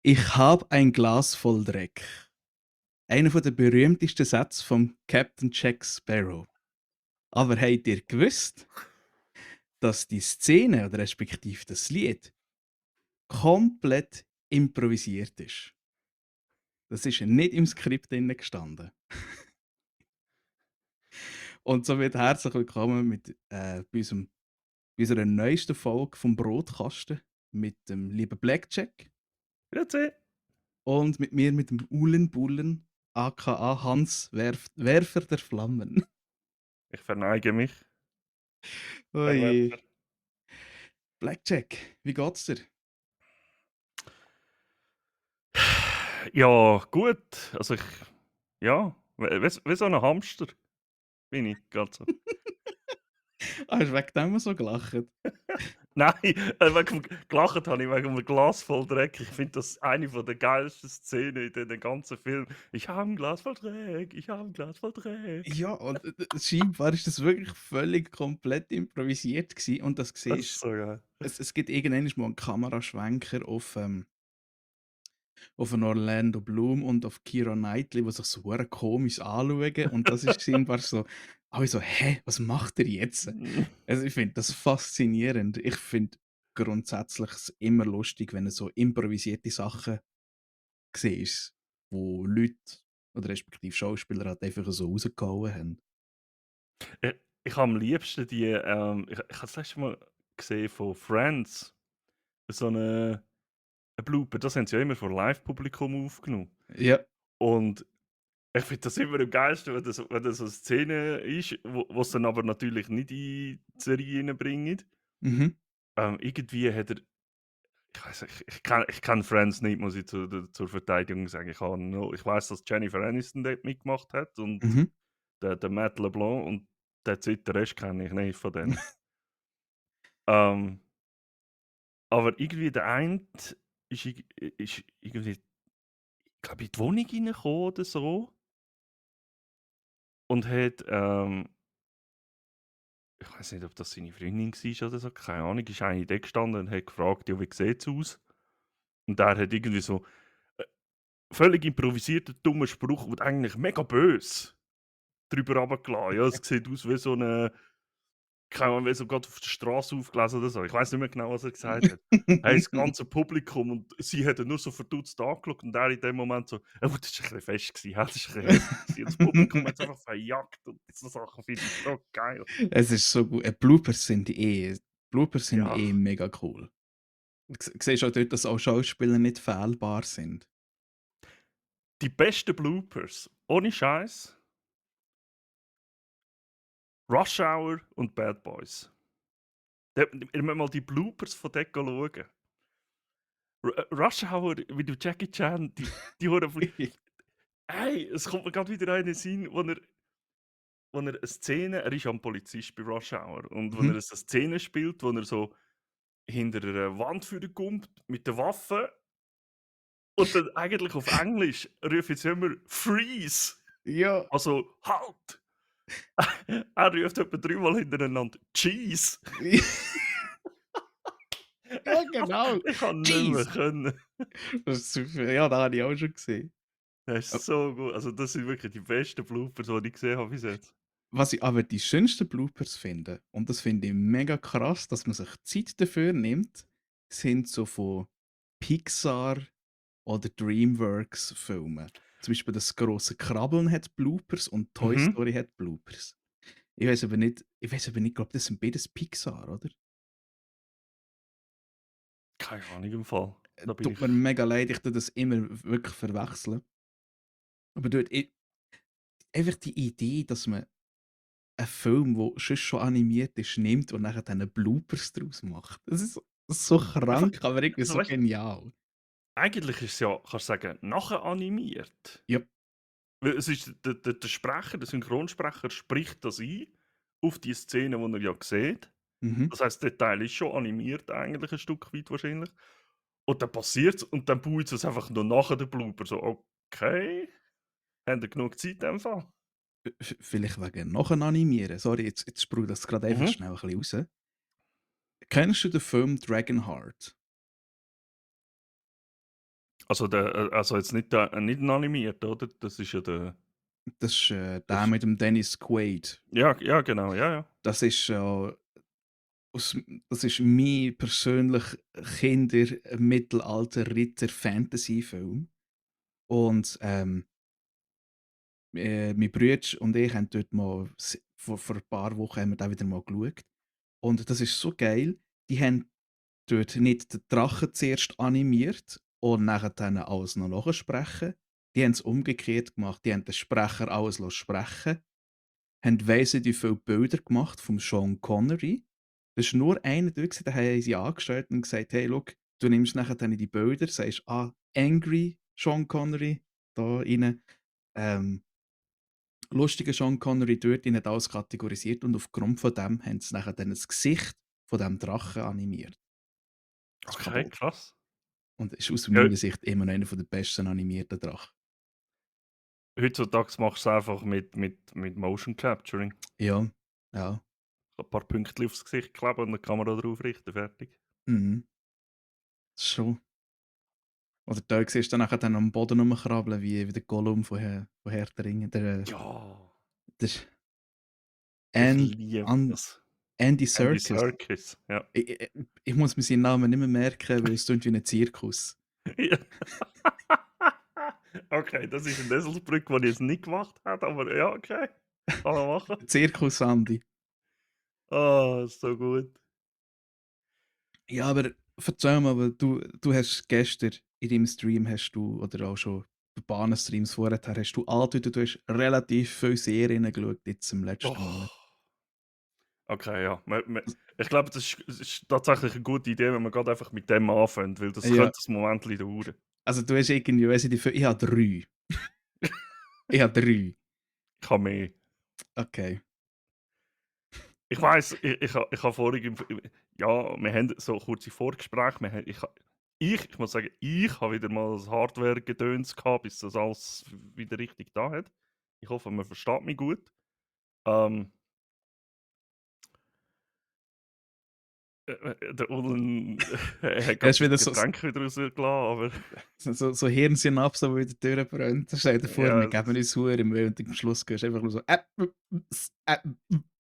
Ich habe ein Glas voll Dreck. Einer der berühmtesten Sätze vom Captain Jack Sparrow. Aber habt ihr gewusst, dass die Szene oder respektive das Lied komplett improvisiert ist? Das ist nicht im Skript drin gestanden. Und somit herzlich willkommen bei unserer neuesten Folge vom Brotkasten mit dem lieben Blackjack Grüezi. und mit mir mit dem Ulen Bullen aka Werfer der Flammen. Ich verneige mich, Herr Oje. Werfer. Blackjack, wie geht's dir? Ja, gut. Also ja, wie so ein Hamster bin ich gerade so. Hast du wegen dem so gelacht? Nein, gelacht habe ich wegen einem Glas voll Dreck. Ich finde das eine von der geilsten Szenen in den ganzen Film. Ich habe ein Glas voll Dreck, ich habe ein Glas voll Dreck. Ja, und scheinbar ist das wirklich völlig komplett improvisiert gewesen. Und das Das ist siehst so geil. es gibt irgendwann mal einen Kameraschwenker auf 'n Orlando Bloom und auf Keira Knightley, die sich so hure komisch anschauen und das ist scheinbar so alle so: «Hä, was macht er jetzt?» Also, ich finde das faszinierend. Ich finde grundsätzlich es immer lustig, wenn du so improvisierte Sachen siehst, wo Leute oder respektive Schauspieler halt einfach so rausgehauen haben. Ich ich habe am liebsten ich habe das letzte Mal gesehen von Friends, so 'n Blooper, das haben sie ja immer vor Live-Publikum aufgenommen. Ja, Und ich finde das immer am geilsten, wenn das so 'ne Szene ist, wo's dann aber natürlich nicht in die Serie reinbringen. mhm. Irgendwie hat er ich weiss nicht, ich kenne Friends nicht, muss ich zur Verteidigung sagen. Ich weiss, dass Jennifer Aniston dort mitgemacht hat und Mhm. der Matt LeBlanc und that's it, den Rest kenne ich nicht von denen. Ähm, aber irgendwie der eine ist irgendwie, glaube ich, in die Wohnung reingekommen oder so und hat, ich weiß nicht, ob das seine Freundin war oder so, keine Ahnung, ist eine dort gestanden und hat gefragt: „Ja, wie sieht's aus?“ Und der hat irgendwie so, äh, völlig improvisierten dummen Spruch und eigentlich mega böse drüber runtergelassen. Ja, es sieht aus wie so 'ne, keine Ahnung, wie so grad auf der Straße aufgelesen oder so. Ich weiß nicht mehr genau, was er gesagt hat. Hey, das ganze Publikum und sie hat ihn nur so verdutzt angeschaut und er in dem Moment so: „Ja gut, das war ein bisschen fest gewesen, das war ein bisschen hässlich gewesen.“ Und das Publikum hat's einfach verjagt und so Sachen finde ich so geil. Es ist so gut. Bloopers sind Ja. eh mega cool. Du siehst auch dort, dass auch Schauspieler nicht fehlbar sind. Die besten Bloopers, ohne Scheiß, Rush Hour und Bad Boys. Ihr müsst mal die Bloopers von dort schauen. Rush Hour, wie du Jackie Chan, die Hure hey, es kommt mir grad wieder einer in den Sinn, wo er 'ne Szene, er ist ja 'n Polizist bei Rush Hour und wo er Mhm. 'ne Szene spielt, wo er so hinter einer Wand vorkommt mit der Waffe und dann eigentlich auf Englisch rufen sie immer „Freeze!“ Ja. Also „Halt!“ Er ruft etwa dreimal hintereinander „Cheese!“ Ja, genau. Ich kann nicht mehr Cheese! können. Das ist super. Ja, den habe ich auch schon gesehen. Der Äh, ist so gut. Also, das sind wirklich die besten Bloopers, die ich gesehen habe bis jetzt. Was ich aber die schönsten Bloopers finde, und das finde ich mega krass, dass man sich Zeit dafür nimmt, sind so von Pixar oder Dreamworks-Filmen. Zum Beispiel das grosse Krabbeln hat Bloopers und Toy Mhm. Story hat Bloopers. Ich weiß aber nicht, ich glaube, das sind beides Pixar, oder? Keine Ahnung im Fall. Da bin ich Tut mir mega leid, ich tue das immer wirklich verwechseln. Aber dort einfach die Idee, dass man einen Film, der sonst schon animiert ist, nimmt und nachher dann Bloopers draus macht. Das ist so einfach, krank, aber irgendwie also, so weißt du, genial. eigentlich ist es ja, kannst du sagen, nachanimiert. Ja. Weil es ist der Sprecher, der Synchronsprecher spricht das ein auf die Szene, die er ja sieht. Mhm. Das heisst, der Teil ist schon animiert eigentlich ein Stück weit wahrscheinlich. Und dann passiert's und dann baut es einfach nur nachher der Blooper so: „Okay, habt ihr genug Zeit in dem Fall?“ Vielleicht wegen Nachanimieren. Sorry, jetzt sprudelt das gerade einfach Mhm. schnell ein bisschen raus. Kennst du den Film Dragonheart? Also also jetzt nicht 'n animierter, oder? Das ist ja Das ist, der der F mit dem Dennis Quaid. ja, ja, genau, ja, ja. Das ist aus das ist mein persönlich Kinder-Mittelalter-Ritter-Fantasy-Film. Und, mein Brütsch und ich haben dort mal vor ein paar Wochen haben wir den wieder mal geschaut. Und das ist so geil. Die haben dort nicht den Drachen zuerst animiert und nachher dann alles noch nachsprechen. Die haben es umgekehrt gemacht. Die haben den Sprecher alles sprechen, haben weiss nicht wie viele Bilder gemacht vom Sean Connery. Das war nur einer dort gewesen, den haben sie angestellt und gesagt: «Hey, schau, du nimmst nachher dann die Bilder, sagst, angry Sean Connery da rein, lustiger Sean Connery dort rein», hat alles kategorisiert und aufgrund von dem haben sie nachher dann das Gesicht von diesem Drachen animiert, das Okay, Fabel. krass. Und ist aus Ja, meiner Sicht immer noch einer der besten animierten Drachen. heutzutage machst du's einfach mit Motion Capturing. Ja, ja, Ein paar Pünktchen aufs Gesicht kleben und 'ne Kamera drauf richten, fertig. mhm, schon. Oder da siehst du dann nachher dann am Boden rumkrabbeln wie der Gollum von Herr der Ringe, Ja, der ich An liebe An das. Andy Andy Serkis. Serkis, ja. Ich muss mir seinen Namen nicht mehr merken, weil es tönt wie 'n Zirkus. Ja. Okay, das ist 'ne Eselsbrücke, die ich jetzt nicht gemacht hätte, aber ja, okay, kann man machen. Zirkus Andi. So gut. Ja, aber erzähl mal, weil du hast gestern in deinem Stream hast du oder auch schon bei Bahnen-Streams vorher hast du angedeutet, du hast relativ viele Serien geschaut jetzt im letzten Monat. Oh, okay, ja. Ich glaube, das ist tatsächlich 'ne gute Idee, wenn man grad einfach mit dem anfängt, weil das Ja, könnte ein Momentchen dauern. also du hast irgendwie, weiss ich nicht, ich habe 3. Ich habe 3. Ich habe mehr. Okay. Ich weiss, ich habe vorhin ja, wir haben so kurze Vorgespräche, wir haben ich muss sagen, ich habe wieder mal das Hardware-Gedöns gehabt, bis das alles wieder richtig da hat. Ich hoffe, man versteht mich gut. Ähm, der Ullen hat Das grad ist sein wieder Getränk wieder rausgelassen, aber so Hirnsynapsen, die wieder durchbrennen. Stell dir vor, wir ja, geben uns Huere Mühe und am Schluss gehst du einfach nur so äh,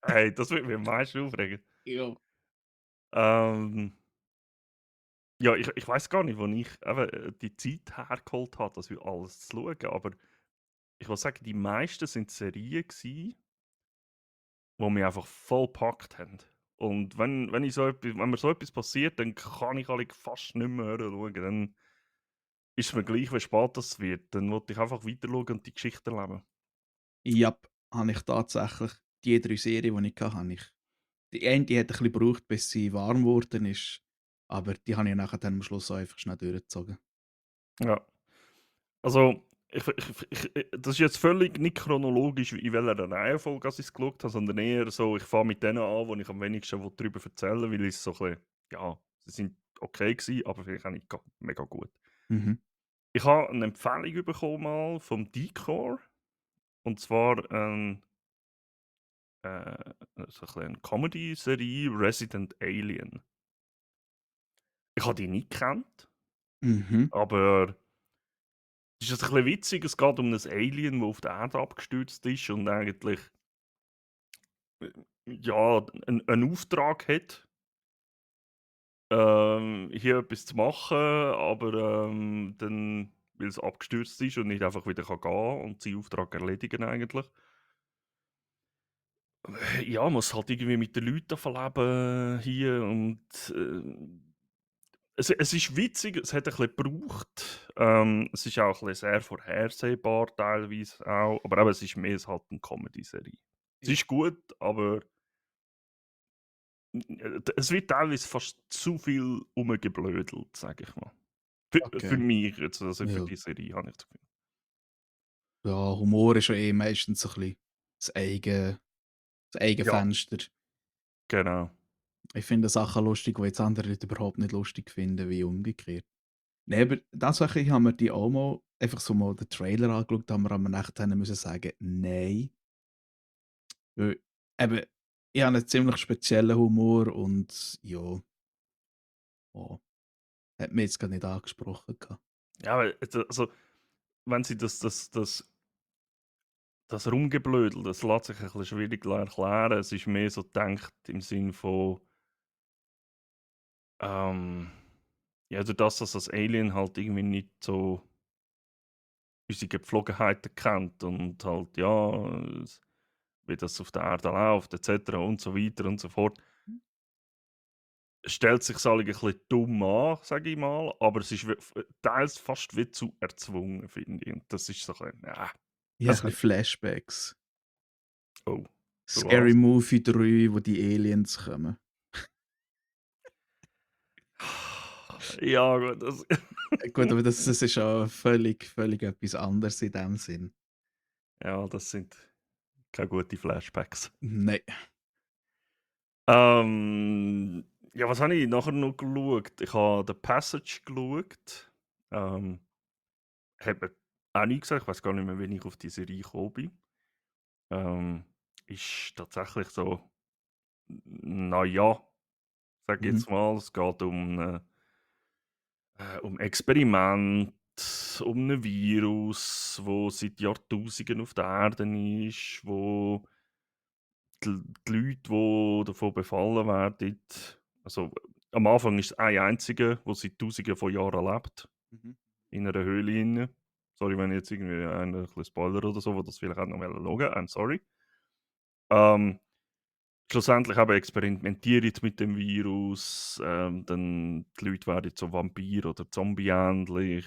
hey, das würde mich am meisten aufregen. ja. Ähm, ja, ich weiss gar nicht, wo ich eben, die Zeit hergeholt habe, das alles zu schauen, aber ich muss sagen, die meisten sind Serien gewesen, die mich einfach voll gepackt haben. Und wenn mir so etwas passiert, dann kann ich eigentlich fast nicht mehr hören schauen. Dann ist es mir gleich, wie spät das wird. Dann will ich einfach weiter schauen und die Geschichte erleben. Jap, habe ich tatsächlich die 3 Serien, die ich hatte, habe ich die eine, die hat ein bisschen gebraucht, bis sie warm geworden ist, aber die habe ich nachher dann am Schluss auch einfach schnell durchgezogen. Ja. Also, das ist jetzt völlig nicht chronologisch, in welcher Reihenfolge ich es geschaut habe, sondern eher so, ich fange mit denen an, wo ich am wenigsten darüber erzählen will, weil ich so ein bisschen, ja, sie sind okay gewesen, aber vielleicht auch nicht mega gut. Mhm. Ich habe eine Empfehlung bekommen mal vom Decor, und zwar so ein bisschen eine Comedy-Serie Resident Alien. Ich habe die nicht gekannt, Mhm. aber es ist ein bisschen witzig. Es geht um ein Alien, das auf der Erde abgestürzt ist und eigentlich ja, einen Auftrag hat, hier etwas zu machen, aber dann, weil es abgestürzt ist und nicht einfach wieder gehen kann und seinen Auftrag erledigen eigentlich. Ja, muss halt irgendwie mit den Leuten verleben hier und es ist witzig, es hat ein bisschen gebraucht. Es ist auch ein bisschen sehr vorhersehbar teilweise auch, aber eben, es ist mehr als halt 'ne Comedy-Serie. Es Ja, ist gut, aber es wird teilweise fast zu viel rumgeblödelt, sage ich mal. Für okay. mich jetzt, also für Ja. die Serie habe ich das Gefühl. Ja, Humor ist ja meistens so ein bisschen das eigene Ja, Fenster. genau. Ich finde Sachen lustig, die jetzt andere Leute überhaupt nicht lustig finden, wie umgekehrt. Ne, aber tatsächlich haben wir die auch mal einfach so mal den Trailer angeschaut, haben wir aber nachher müssen sagen: «Nein», weil eben, ich habe 'nen ziemlich speziellen Humor und ja, hat mich jetzt grad nicht angesprochen gehabt. Ja, aber also, wenn sie das Rumgeblödel, das lässt sich ein bisschen schwierig erklären. Es ist mehr so gedacht im Sinn von, ähm, ja, durch das Alien halt irgendwie nicht so unsere Gepflogenheiten kennt und halt, ja, wie das auf der Erde läuft et cetera und so weiter und so fort, stellt sich's alle ein bisschen dumm an, sage ich mal, aber es ist teils fast wie zu erzwungen, finde ich. Und das ist so ein bisschen, ja, Ja, ein es bisschen hat Flashbacks. oh, du Scary was? Movie 3, wo die Aliens kommen. Ja, gut, das Gut, aber das ist ja völlig etwas anderes in dem Sinn. ja, das sind keine gute Flashbacks. Nein. Ähm, ja, was habe ich nachher noch geschaut? Ich habe «The Passage» geschaut. Ähm, hat mir auch nicht gesagt. Ich weiß gar nicht mehr, wie ich auf die Serie gekommen bin. Ist tatsächlich so, na ja, sage ich Mhm. jetzt mal. Es geht um Experiment, um ein Virus, wo seit Jahrtausenden auf der Erde ist, wo die Leute, die davon befallen werden, also am Anfang ist es ein einziger, der seit Tausenden von Jahren lebt, Mhm. in einer Höhle inne. Sorry, wenn ich jetzt irgendwie einen ein bisschen Spoiler oder so, der das vielleicht auch noch schauen wollen. I'm sorry. Ähm, Schlussendlich eben experimentieren jetzt mit dem Virus, dann die Leute werden so Vampir oder Zombie-ähnlich,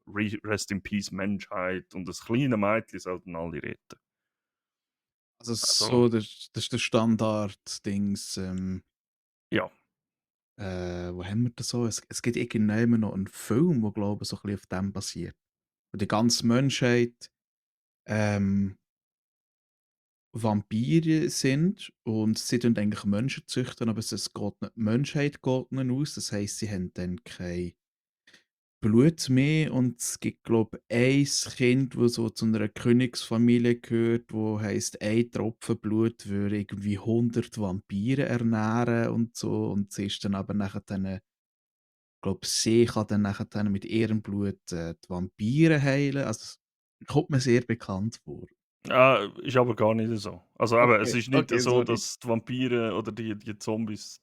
Rest in Peace Menschheit und das kleine Mädchen sollten alle retten. Also Also, so, das ist der Standard-Dings, ja. wo haben wir das so? Es gibt irgendwann noch einen Film, der glaube ich so ein bisschen auf dem basiert. Wo die ganze Menschheit, ähm, Vampire sind und sie tun eigentlich Menschen züchten, aber es geht nicht die Menschheit geht ihnen aus. Das heisst, sie haben dann kein Blut mehr und es gibt, glaube ich, ein Kind, das so zu einer Königsfamilie gehört, wo heisst, ein Tropfen Blut würde irgendwie 100 Vampire ernähren und so und sie ist dann aber nachher dann glaube, sie kann dann nachher dann mit ihrem Blut, die Vampire heilen. Also, es kommt mir sehr bekannt vor. Ist aber gar nicht so. Also eben, es Okay, ist nicht okay, so, sorry. dass die Vampire oder die Zombies,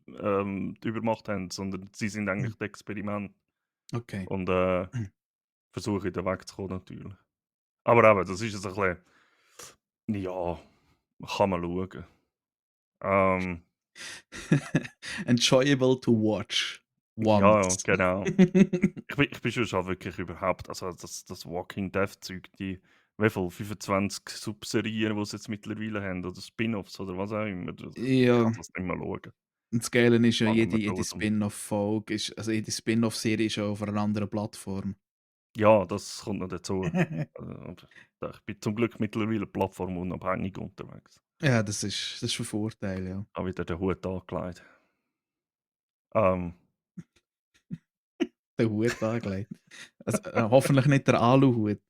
die Übermacht haben, sondern sie sind Mhm, eigentlich das Experiment okay. und, versuchen da wegzukommen natürlich. Aber eben, das ist jetzt ein bisschen ja, kann man schauen. Ähm, Enjoyable to watch ja, once. genau. Ich bin schon schon wirklich überhaupt also das Walking Dead-Zeug, die wie viel, 25 Subserien, die sie jetzt mittlerweile haben oder Spin-offs oder was auch immer. Ich kann Ja, das nicht mehr schauen. und das Geile ist ja, Lange jede mir jede Tod um. Spin-off-Folge ist also, jede Spin-off-Serie ist ja auf einer anderen Plattform. Ja, das kommt noch dazu. Aber ich bin zum Glück mittlerweile plattformunabhängig unterwegs. Ja, das ist 'n Vorteil, ja. Habe wieder den Hut angelegt. Ähm, Den Hut angelegt. Also, hoffentlich nicht der Aluhut.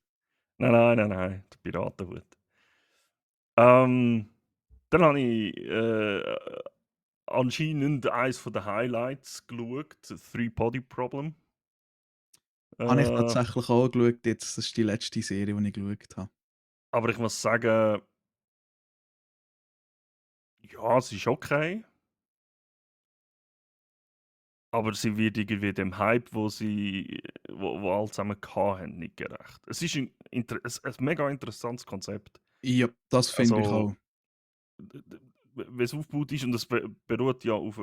nein, der Piratenhut. Ähm, dann habe ich, anscheinend eins der Highlights geschaut, «Three Body Problem». Habe ich Äh, tatsächlich auch geschaut jetzt. Das ist die letzte Serie, die ich geschaut habe. aber ich muss sagen, ja, es ist okay, aber sie wird irgendwie dem Hype, wo alle zusammen hatten, nicht gerecht. Es ist ein mega interessantes Konzept. Ja, das finde ich Also, auch. wie es aufgebaut ist und es beruht ja auf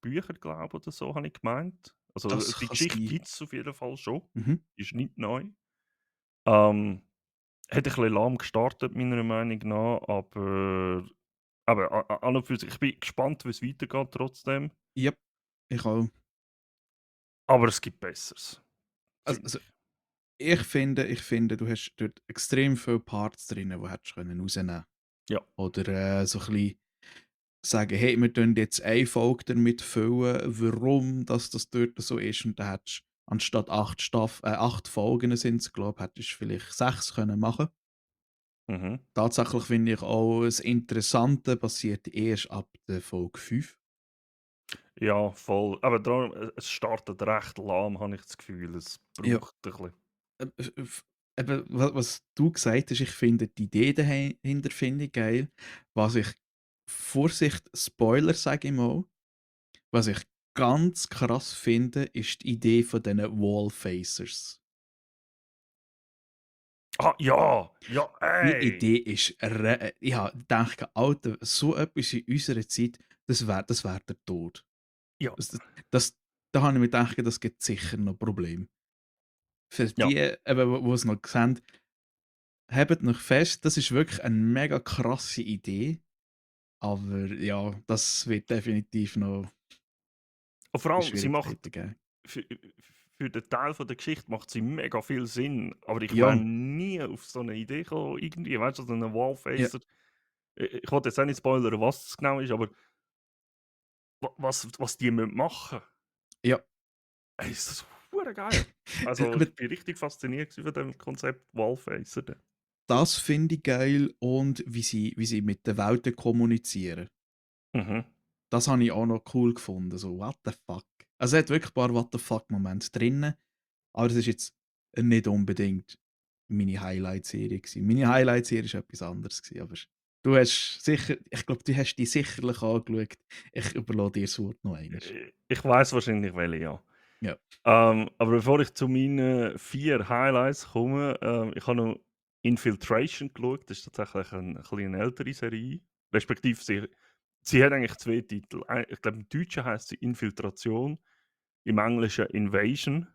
Büchern, glaube ich, oder so, habe ich gemeint. Also, Das die kann Geschichte sein. gibt es auf jeden Fall schon, Mhm. die ist nicht neu. Ähm, hat ein bisschen lahm gestartet meiner Meinung nach, aber an und für sich ich bin gespannt, wie es weitergeht trotzdem, Ja, ich auch. aber es gibt Besseres, finde Also, ich. ich finde, du hast dort extrem viele Parts drin, die hättest können rausnehmen. Ja, Oder, so ein bisschen sagen: «Hey, wir tun jetzt eine Folge damit füllen, warum das dort so ist.» Und dann hättest anstatt 8 Folgen sind's, glaube ich, hättest du vielleicht 6 können machen. mhm. Tatsächlich finde ich auch, das Interessante passiert erst ab der Folge 5. Ja, voll. Aber darum, es startet recht lahm, habe ich das Gefühl. Es Ja, braucht ein bisschen. f eben, was du gesagt hast, ich finde die Idee dahinter finde ich geil. Was ich Vorsicht, Spoiler sage ich mal, was ich ganz krass finde, ist die Idee von diesen Wallfacers. Ah, ja! Ja, Die ey! Idee ist ich habe gedacht: «Alter, so etwas in unserer Zeit, das wär der Tod.» Ja, Das das Da habe ich mir gedacht, das gibt sicher noch Probleme. Für ja. die, eben, wo's noch sehen, hebt euch fest, das ist wirklich eine mega krasse Idee, aber ja, das wird definitiv noch Und vor die allem, sie Schwierigkeiten macht geben. für den Teil von der Geschichte macht sie mega viel Sinn, aber ich wäre Ja, nie auf so eine Idee gekommen irgendwie, weißt du, so 'n ja, Wallfacer. Ich wollte jetzt auch nicht spoilern, was es genau ist, aber was die machen müssen. ja. Ey, ist das hure geil. Also, Aber ich bin richtig fasziniert von dem Konzept Wallfacer da. das finde ich geil und wie sie mit den Welten kommunizieren. Mhm. Das habe ich auch noch cool gefunden, so what the fuck. Also, es hat wirklich ein paar What the fuck Momente drinnen, aber das ist jetzt nicht unbedingt meine Highlight-Serie gewesen. Meine Highlight-Serie war etwas anderes gewesen, aber du hast sicher ich glaube, du hast die sicherlich angeschaut. Ich überlasse dir das Wort noch einmal. Ich weiß wahrscheinlich welche, ja. Ja. Aber bevor ich zu meinen 4 Highlights komme, ich habe noch Infiltration geschaut. Das ist tatsächlich ein bisschen 'ne ältere Serie. Respektive sie hat eigentlich 2 Titel. Ich glaube, im Deutschen heisst sie Infiltration, im Englischen Invasion.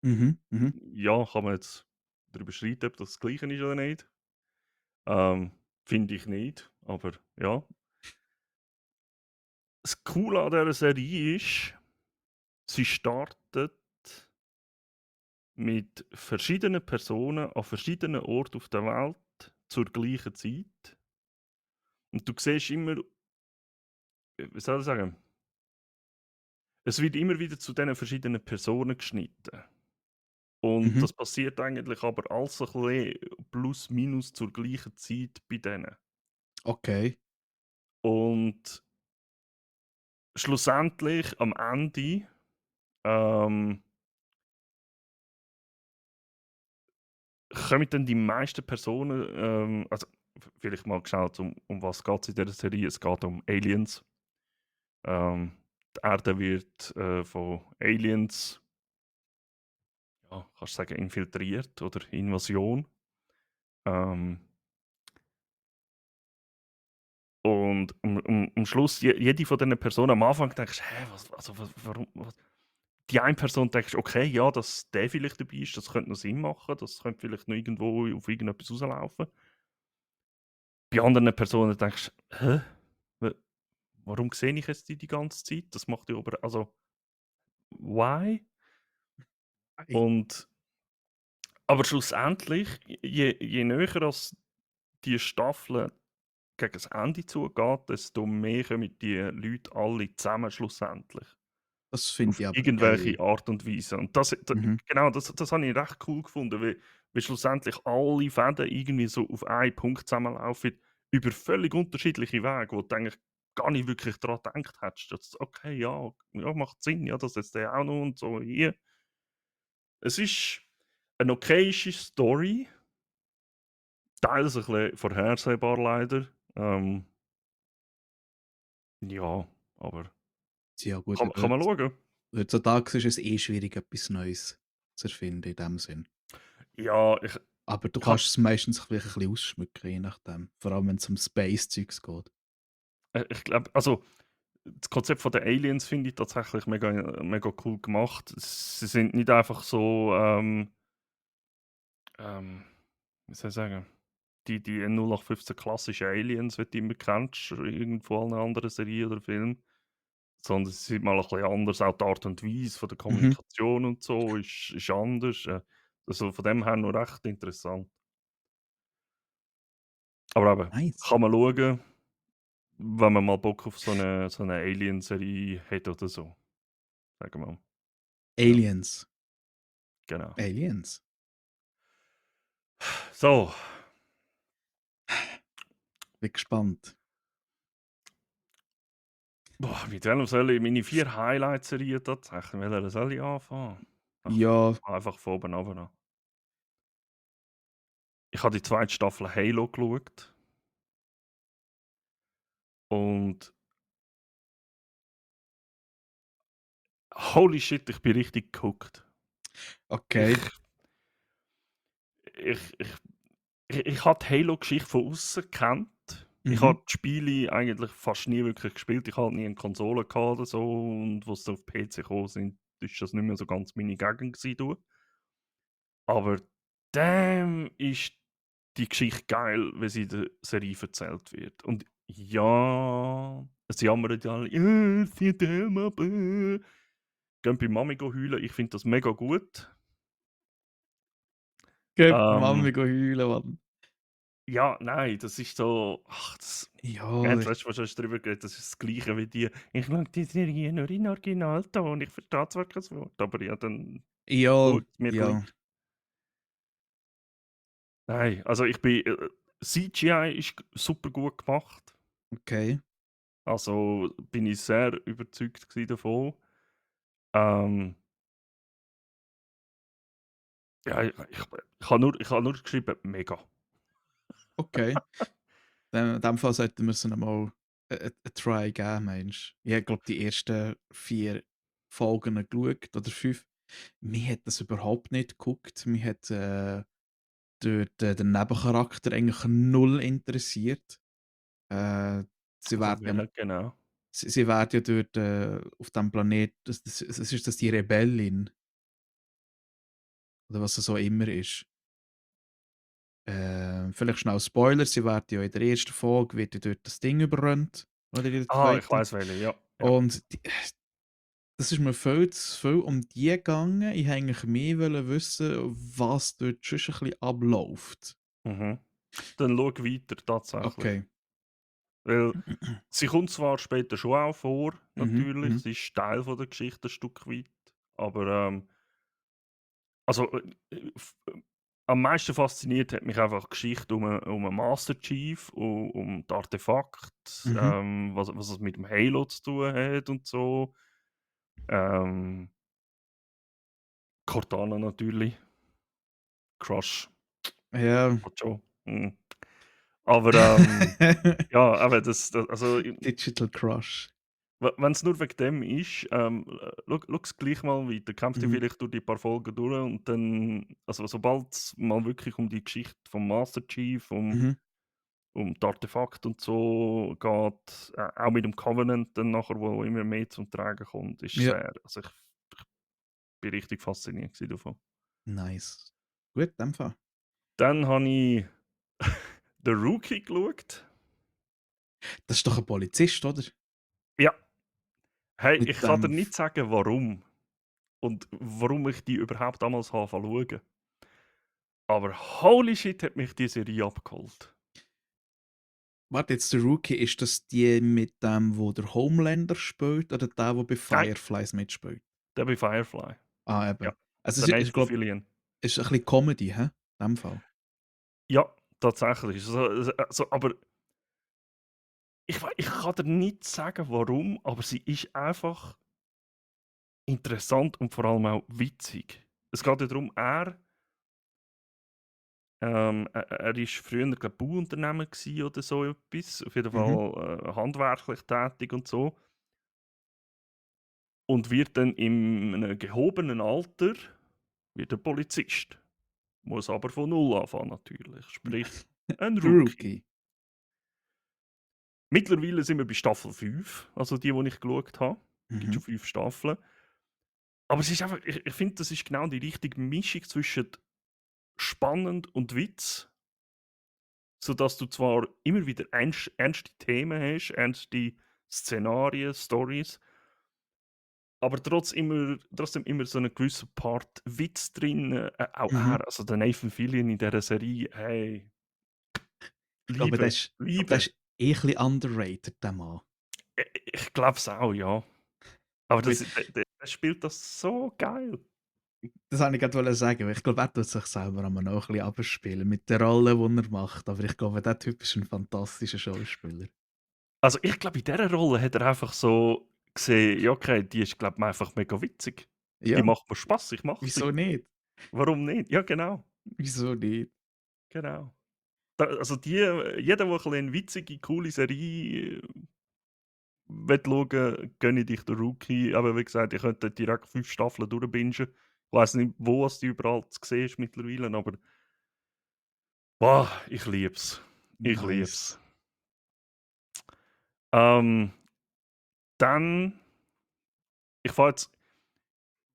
Mhm, mhm. Ja, kann man jetzt darüber streiten, ob das das Gleiche ist oder nicht. Ähm, Finde ich nicht, aber ja. Das Coole an dieser Serie ist, sie startet mit verschiedenen Personen an verschiedenen Orten auf der Welt zur gleichen Zeit. Und du siehst immer, wie soll ich sagen, es wird immer wieder zu diesen verschiedenen Personen geschnitten. Und Mhm. das passiert eigentlich aber alles ein bisschen plus minus zur gleichen Zeit bei denen. Okay. Und schlussendlich am Ende, ähm, kommen dann die meisten Personen, also vielleicht mal geschaut, um was geht es in dieser Serie? Es geht um Aliens. Ähm, Die Erde wird von Aliens, ja, kannst du sagen, infiltriert oder Invasion. Ähm, und am Schluss, jede von diesen Personen am Anfang denkst, hä, warum? Was? Die eine Person denkst, okay, ja, dass der vielleicht dabei ist, das könnte noch Sinn machen, das könnte vielleicht noch irgendwo auf irgendetwas rauslaufen. Bei anderen Personen denkst du, hä, wa- warum sehe ich jetzt die ganze Zeit? Das macht ja aber, also, why? Ei. Und aber schlussendlich, je näher als die Staffel gegen das Ende zugeht, desto mehr kommen die Leute alle zusammen schlussendlich. Das finde Auf ich aber geil. irgendwelche Art und Weise. Und Mhm. genau, das habe ich recht cool gefunden, weil schlussendlich alle Fäden irgendwie so auf einen Punkt zusammenlaufen, über völlig unterschiedliche Wege, wo du eigentlich gar nicht wirklich daran gedacht hättest. Dass, okay, ja, ja, macht Sinn, ja, dass jetzt der auch noch und so hier. Es ist eine okayische Story, teils ein bisschen vorhersehbar leider. Ja, aber Ja gut, kann man schauen. heutzutage ist es eh schwierig, etwas Neues zu erfinden in dem Sinn. Ja, Aber du ich habe kannst es meistens vielleicht ein bisschen ausschmücken, je nachdem. Vor allem, wenn es um Space-Zeugs geht. ich glaube, also das Konzept von den Aliens finde ich tatsächlich mega cool gemacht. Sie sind nicht einfach so, ähm, wie soll ich sagen, die 0815 klassischen Aliens, wie du immer kennst, irgendwo in einer anderen Serie oder Film, sondern sie sind mal ein bisschen anders. Auch die Art und Weise von der Mhm. Kommunikation und so ist anders. Also von dem her noch recht interessant. Aber eben, Nice. kann man schauen, wenn man mal Bock auf so eine Alien-Serie hat oder so, sagen wir mal. Ja, Aliens. genau. Aliens. So, Bin gespannt. Boah, mit welchem soll ich meine 4 Highlight-Serien tatsächlich, mit welcher soll ich anfangen? Ach, Ja, einfach von oben runter an. Ich habe die zweite Staffel Halo geschaut und holy shit, ich bin richtig gehuckt. Ich okay. ich ich ich habe die Halo-Geschichte von außen gekannt. Ich Mhm. habe die Spiele eigentlich fast nie wirklich gespielt. Ich hatte nie eine Konsole gehabt oder so, und als sie auf PC gekommen sind, ist das nicht mehr so ganz meine Gegend gewesen, du. Aber damn, ist die Geschichte geil, wie sie in der Serie erzählt wird. Und ja, es jammern ja alle: „Ja, sie Thelma, bäh.“ Gehen bei Mami heulen, ich finde das mega gut. Gell, Ähm, Mami go heulen, Mann. ja, nein, das ist so, ach, das, wir haben Ja, das letzte Mal schon drüber geredet, das ist das Gleiche wie die: „Ich schaue die Serie nur in Originalton, ich verstehe zwar kein Wort, aber ja, dann ja, schaut's mir ja, gleich.“ Nein, also ich bin CGI ist g super gut gemacht. okay. Also, bin ich sehr überzeugt davon. Ähm, ja, ich habe nur geschrieben: „Mega.“ Okay. Dann in dem Fall sollten wir sie noch mal 'n Try geben, meinst du? Ich habe, glaube die ersten 4 Folgen geschaut oder 5. Mich hat das überhaupt nicht gehuckt. Mich hat, den Nebencharakter eigentlich null interessiert. Äh, sie Also, werden ja wer genau? sie werden ja dort, auf dem Planet das ist das die Rebellin oder was es auch immer ist. Vielleicht schnell Spoiler, sie werden ja in der ersten Folge wird ja dort das Ding überrannt oder in der Ah, ich zweiten. weiß welche, ja, ja. Und das ist mir viel zu viel um die gegangen. Ich wollte eigentlich mehr wissen, was dort sonst ein bisschen abläuft. Mhm. Dann schau weiter tatsächlich. Okay. Weil sie kommt zwar später schon auch vor, Mhm, natürlich, mhm, sie ist Teil von der Geschichte ein Stück weit, aber, also, am meisten fasziniert hat mich einfach die Geschichte um 'n Master Chief, um die Artefakte, mhm. was es mit dem Halo zu tun hat und so. Ähm, Cortana natürlich, Crush, Ja. hat schon. Mhm. Aber, ja, aber also, Digital Crush. wenn es nur wegen dem ist, schau's gleich mal weiter. Kämpf dir Mhm, vielleicht durch die paar Folgen durch und dann, also, sobald es mal wirklich um die Geschichte vom Master Chief, mhm. um die Artefakte und so geht, auch mit dem Covenant dann nachher, wo immer mehr zum Tragen kommt, ist Ja, sehr, also, ich bin richtig fasziniert davon. nice. Gut, in dem Fall. Dann habe ich «The Rookie» geschaut. Das ist doch ein Polizist, oder? Ja, hey, Mit ich kann dir dem nicht sagen, warum und warum ich die überhaupt damals habe schauen. Aber holy shit, hat mich die Serie abgeholt. warte jetzt, der Rookie, ist das die mit dem, wo der Homelander spielt oder der, wo bei Nein, Fireflies mitspielt? der bei Firefly. Ah, Ja, eben. Also, der es ist ich Nathan glaube, Fillion. es ist ein bisschen Comedy, hä? In dem Fall. Ja, tatsächlich. Aber ich kann dir nicht sagen, warum, aber sie ist einfach interessant und vor allem auch witzig. Es geht ja darum, er ist früher, glaube ich, Bauunternehmer gsi oder so etwas, auf jeden Mhm, Fall, handwerklich tätig und so, und wird dann in 'nem gehobenen Alter wird er Polizist. Muss aber von null anfangen natürlich, sprich ein der Rookie. Rookie. Mittlerweile sind wir bei Staffel 5, also die ich geschaut habe. Gibt Mhm, schon 5 Staffeln. Aber es ist einfach, ich finde, das ist genau die richtige Mischung zwischen spannend und Witz, sodass du zwar immer wieder ernste Themen hast, ernste Szenarien, Stories, aber trotzdem immer so 'nen gewissen Part Witz drin, auch mhm. er, also der Nathan Fillion in dieser Serie, hey, Ich glaube, der Liebe, ist ich glaube, der Liebe. ist eh 'n bisschen underrated, der Mann. Ich glaube es auch, ja. Aber Weil der spielt das so geil. das wollte ich grad sagen, weil ich glaube, er tut sich selber auch noch 'n bisschen abspielen mit der Rolle, die er macht, aber ich glaube, der Typ ist ein fantastischer Schauspieler. Also, ich glaube, in dieser Rolle hat er einfach so gesehen: „Ja, okay, die ist, glaube ich, einfach mega witzig. Die Ja, macht mir Spaß, ich mache sie. wieso nicht? Warum nicht?“ Ja, genau, Wieso nicht? genau. Also jeder, der ein bisschen 'ne witzige, coole Serie schauen, gönne ich The Rookie. Aber wie gesagt, ich könnte direkt 5 Staffeln durchbingen. Ich weiss nicht, wo es die überall zu sehen ist mittlerweile, aber boah, ich lieb's. Ich Nice. lieb's. Ähm, dann ich fahre jetzt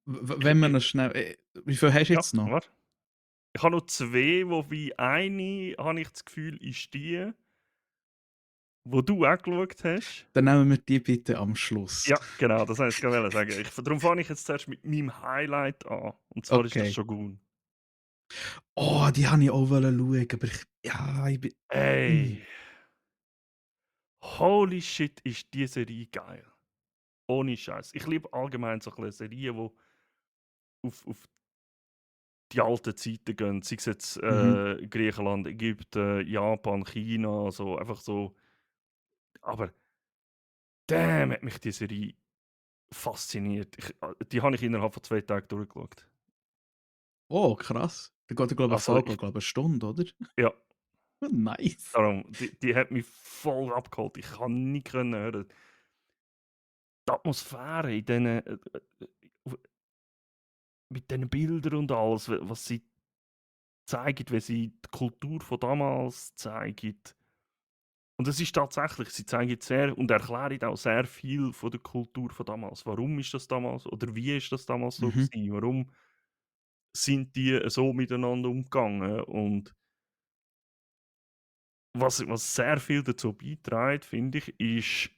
Wenn wir ich noch schnell wie viel hast du ja, jetzt noch? warte. Ich habe noch 2, wobei eine habe ich das Gefühl, ist die, wo du auch geschaut hast. Dann nehmen wir die bitte am Schluss. Ja, genau, das wollte ich jetzt gerade sagen. Darum fange ich jetzt zuerst mit meinem Highlight an. Und zwar ist das Okay. Shogun. Oh, die habe ich auch schauen, aber ich bin hm. Ey, holy shit, ist die Serie geil. Ohne Scheiß. Ich liebe allgemein so ein bisschen Serien, die auf die alten Zeiten gehen. Sei es jetzt Mhm. Griechenland, Ägypten, Japan, China, so einfach so. Aber damn, hat mich die Serie fasziniert. Die habe ich innerhalb von 2 Tagen durchgeschaut. Oh, krass. Da geht ja, glaube ich, 'ne Also, Folge, glaube 'ne Stunde, oder? ja, Nice. darum, die hat mich voll abgeholt. Ich kann nicht können hören. Die Atmosphäre in diesen w mit diesen Bildern und alles, was sie zeigen, wie sie die Kultur von damals zeigen. Und es ist tatsächlich, sie zeigen sehr und erklären auch sehr viel von der Kultur von damals. Warum ist das damals oder wie ist das damals so Mhm. gewesen? Warum sind die so miteinander umgegangen? Und was sehr viel dazu beiträgt, finde ich, ist,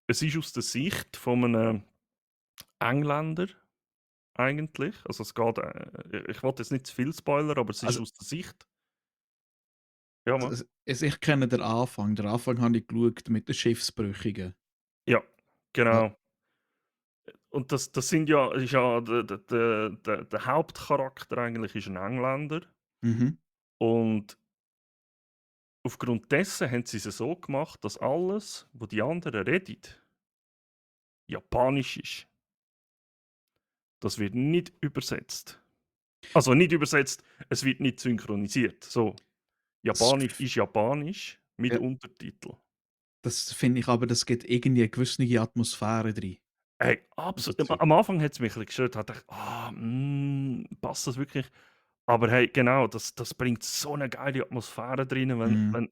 es ist aus der Sicht von einem Engländer eigentlich. Also es geht, ich wollte jetzt nicht zu viel spoilern, aber es ist Also aus der Sicht, ja, mal. ich kenne den Anfang. Den Anfang habe ich geschaut mit den Schiffsbrüchigen. Ja, Ja. genau. Und das sind ja, ist ja der Hauptcharakter eigentlich ist ein Engländer Mhm. und aufgrund dessen haben sie es so gemacht, dass alles, wo die anderen reden, Japanisch ist. Das wird nicht übersetzt. Also nicht übersetzt, es wird nicht synchronisiert. So, Das Japanisch ist Japanisch mit ja, Untertitel. das finde ich aber, das gibt irgendwie 'ne gewisse Atmosphäre drin Hey, absolut. dazu. Am Anfang hat es mich ein bisschen gestört, da dachte ich: passt das wirklich?“ Aber hey, genau, das bringt so eine geile Atmosphäre rein, Mhm. wenn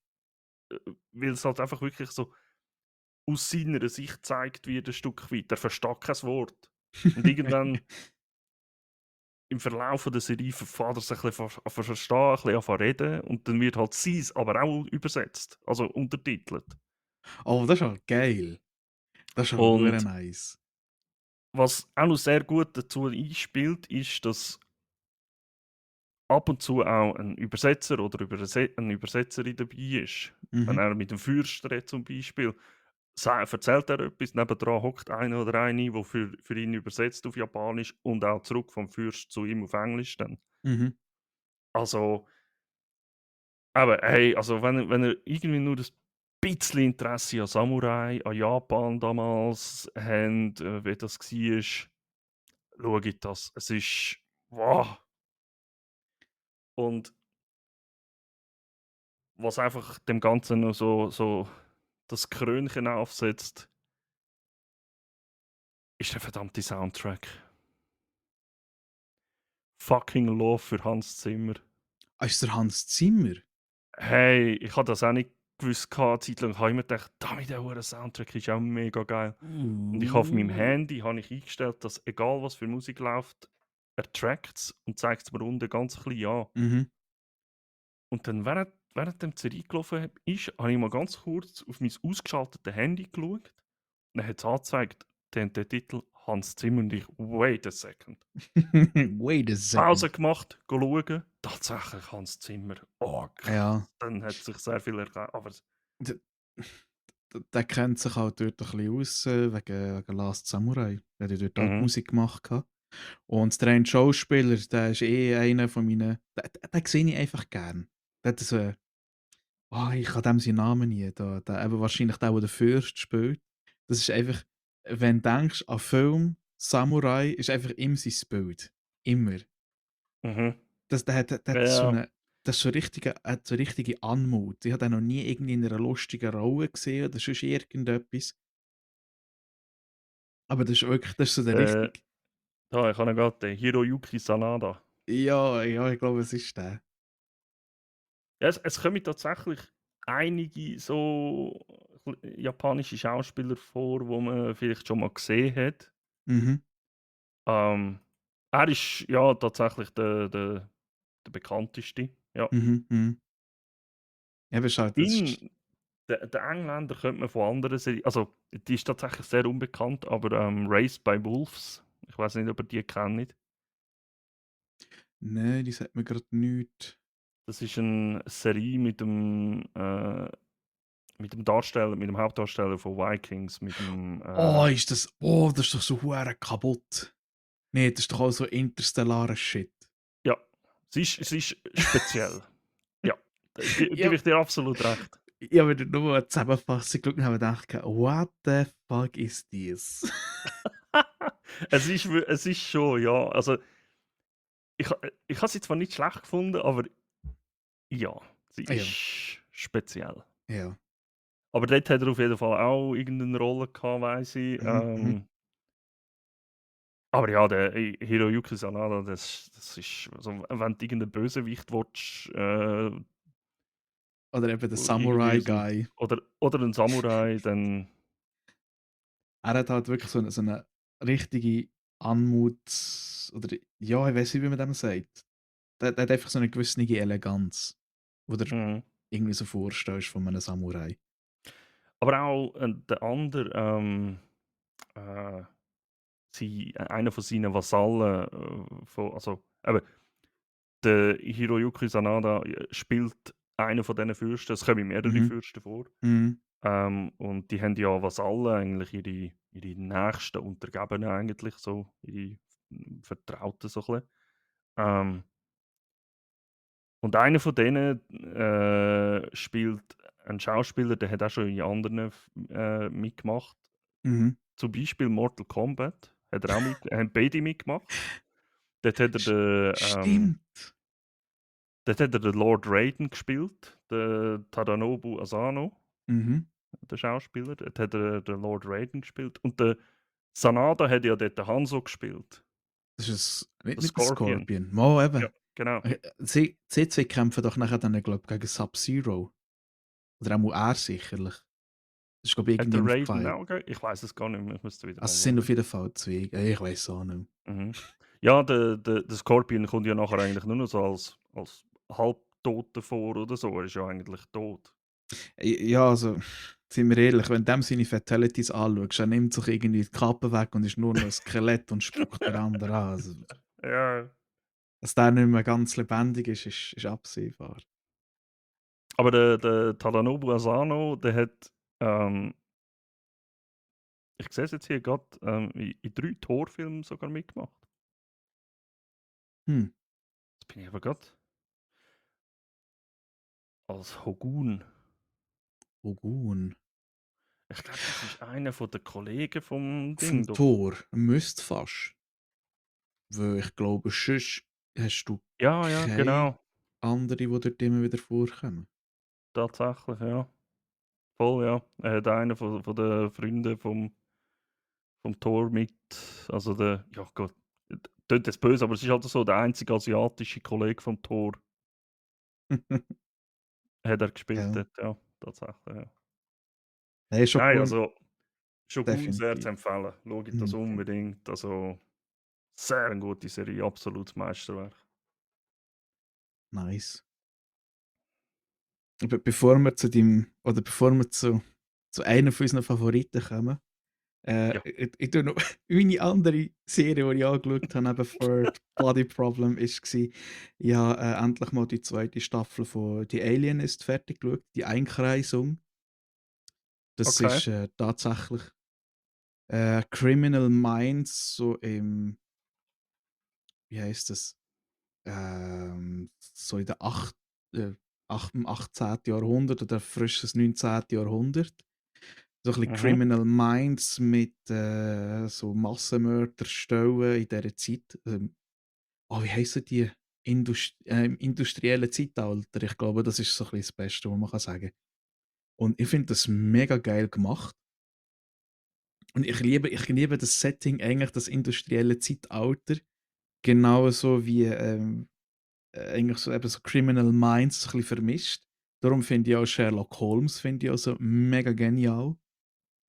weil es halt einfach wirklich so aus seiner Sicht gezeigt wird, ein Stück weit. Er versteht kein Wort. Und irgendwann im Verlauf der Serie fängt er sich ein bisschen an verstehen, ein bisschen an reden und dann wird halt sei's aber auch übersetzt, also untertitelt. Oh, das ist ja geil. Das ist ja hure Und nice. was auch noch sehr gut dazu einspielt, ist, dass ab und zu auch ein Übersetzer oder eine Übersetzerin dabei ist. Wenn Mhm. er mit dem Fürst redet zum Beispiel, erzählt er etwas, nebendran hockt einer oder eine, der für ihn übersetzt auf Japanisch und auch zurück vom Fürst zu ihm auf Englisch dann. Mhm. Also, aber hey, also wenn ihr irgendwie nur ein bisschen Interesse an Samurai, an Japan damals habt, wie das war, schaut das. Es ist wow! Und was einfach dem Ganzen noch so das Krönchen aufsetzt, ist der verdammte Soundtrack. Fucking Love für Hans Zimmer. Ah, ist der Hans Zimmer? Hey, ich habe das auch nicht gewusst gehabt. Eine Zeit lang habe ich immer gedacht: „Damit der hure Soundtrack ist auch mega geil.“ Und ich habe auf meinem Uh. Handy habe ich eingestellt, dass egal was für Musik läuft, er trackt's und zeigt's mir unten ganz klein an. Mhm. Und dann während dem Serie gelaufen ist, habe ich mal ganz kurz auf mein ausgeschaltetes Handy geschaut. Dann hat's angezeigt, der Titel Hans Zimmer und ich: „Wait a second.“ Wait a second. Pause gemacht, schauen, tatsächlich Hans Zimmer. Oh Ja, krass, dann hat sich sehr viel ergeben. Aber d der kennt sich halt dort ein bisschen aus, wegen Last Samurai. Der hat ja dort auch die mhm. Musik gemacht gehabt. Und der eine Schauspieler, der ist einer von meinen den sehe ich einfach gern. Der hat so Ich kann dem seinen Namen nie, der eben wahrscheinlich der der Fürst spielt. Das ist einfach, wenn du denkst an Film, Samurai, ist einfach ihm sein Bild. Immer. Mhm. Der hat so Ja, 'ne das ist so richtige hat so richtige Anmut. Ich habe den noch nie irgendwie in einer lustigen Rolle gesehen oder sonst irgendetwas. Aber das ist so der äh, richtige. ich habe ihn grad, den Hiroyuki Sanada. Ja, ja, ich glaube, es ist der. Ja, es kommen tatsächlich einige so japanische Schauspieler vor, wo man vielleicht schon mal gesehen hat. Mhm, Ähm, er ist ja tatsächlich der bekannteste, ja. mhm, mhm. Eben ist halt das ist In den Engländer könnte man von anderen Serien, also, die ist tatsächlich sehr unbekannt, aber, Raised by Wolves, ich weiß nicht, ob ihr die kennt. nein, die sagt mir grad nichts. Das ist 'ne Serie mit dem Darsteller, mit dem Hauptdarsteller von Vikings, mit dem, Das ist doch so hure kaputt. Ne, das ist doch auch so interstellarer Shit. ja, sie ist speziell. Ja, da gebe Ja, ich dir absolut recht. ich habe mir nur eine Zusammenfassung geschaut und habe gedacht: „What the fuck is this?" Es ist schon, ja, also, ich habe sie zwar nicht schlecht gefunden, aber ja, sie Ja, ist speziell. ja. Aber dort hat er auf jeden Fall auch irgendeine Rolle gehabt, weiss ich. Mhm, mhm. Aber ja, der Hiroyuki Sanada, das ist also, wenn du irgendeinen Bösewicht willst, Oder eben der irgendwie Samurai aus'm Guy. oder 'n Samurai, dann Er hat halt wirklich so 'ne richtige Anmut oder ja, ich weiss nicht, wie man dem sagt. Der hat einfach so 'ne gewisse Eleganz, wo dir mhm. irgendwie so vorstellst von einem Samurai. Aber auch, der andere, äh, einer von seinen Vasallen, von also, eben, der Hiroyuki Sanada, spielt einen von diesen Fürsten. Es kommen mehrere Mhm, Fürsten vor. mhm, Und die haben ja Vasallen, eigentlich ihre nächsten Untergebenen eigentlich so, ihre Vertrauten so ein bisschen. Ähm, und einer von denen, spielt ein Schauspieler, der hat auch schon in anderen mitgemacht. mhm. Zum Beispiel Mortal Kombat hat er auch haben beide mitgemacht. Dort hat er St den, stimmt. Lord Raiden gespielt, den Tadanobu Asano, Mhm. der Schauspieler. Dort hat er den Lord Raiden gespielt. Und der Sanada hat ja dort den Hanzo gespielt, Das ist der nicht der Scorpion. Scorpion. Mal Ja, eben. genau. Sie 2 kämpfen doch nachher dann, glaube ich, gegen Sub-Zero. Oder jedenfalls er sicherlich. Das ist, glaube ich, Hat irgendwie der im Raiden Fight. auch ich weiß es gar nicht mehr, ich müsste wieder Also, mal es sind auf schauen. jeden Fall 2. Ich weiss auch nicht. Mhm. Ja, der Scorpion kommt ja nachher eigentlich nur noch so als Halbtoter vor oder so. Er ist ja eigentlich tot. Ja, also, sind wir ehrlich, wenn du dem seine Fatalities anschaust, er nimmt sich irgendwie die Kappe weg und ist nur noch 'n Skelett und spuckt den anderen an. Also, Ja. dass der nicht mehr ganz lebendig ist absehbar. Aber der Tadanobu Asano, der hat, ähm ich sehe es jetzt hier grad, in 3 Torfilmen sogar mitgemacht. Hm, Jetzt bin ich aber grad als Hogun. Ogun. Ich glaube, das ist einer von den Kollegen vom Vom Ding da. Tor müsste fast. Weil ich glaube, sonst hast du Ja, ja, keine genau. andere, die dort immer wieder vorkommen. Tatsächlich, ja. Voll, ja. Er hat einen von den Freunden vom Thor mit, also der, ja Gott, tönt jetzt böse, aber es ist halt so, der einzige asiatische Kollege vom Thor hat er gespielt Ja. dort, ja, tatsächlich, ja. Nein, Nein, Shogun also Shogun sehr zu definitiv. empfehlen. Schaut das Okay, unbedingt, also sehr 'ne gute Serie, absolutes Meisterwerk. nice. Bevor wir zu deinem oder bevor wir zu einer von unseren Favoriten kommen, Ja, ich tue noch meine andere Serie, die ich angeschaut habe, neben Third Body Problem, war, ich habe, endlich mal die zweite Staffel von «The Alienist» fertig geschaut, «Die Einkreisung». Das okay, ist, tatsächlich, Criminal Minds so im wie heisst das? So in den im 18. Jahrhundert oder frisches 19. Jahrhundert. So ein bisschen Mhm. Criminal Minds mit, so Massenmörderstellen in dieser Zeit. Wie heissen die? Im industriellen Zeitalter. Ich glaube, das ist so ein bisschen das Beste, was man sagen kann. Und ich finde das mega geil gemacht. Und ich liebe das Setting eigentlich, das industrielle Zeitalter, genauso wie, eigentlich so eben so Criminal Minds so ein bisschen vermischt. Darum finde ich auch Sherlock Holmes finde ich auch so mega genial.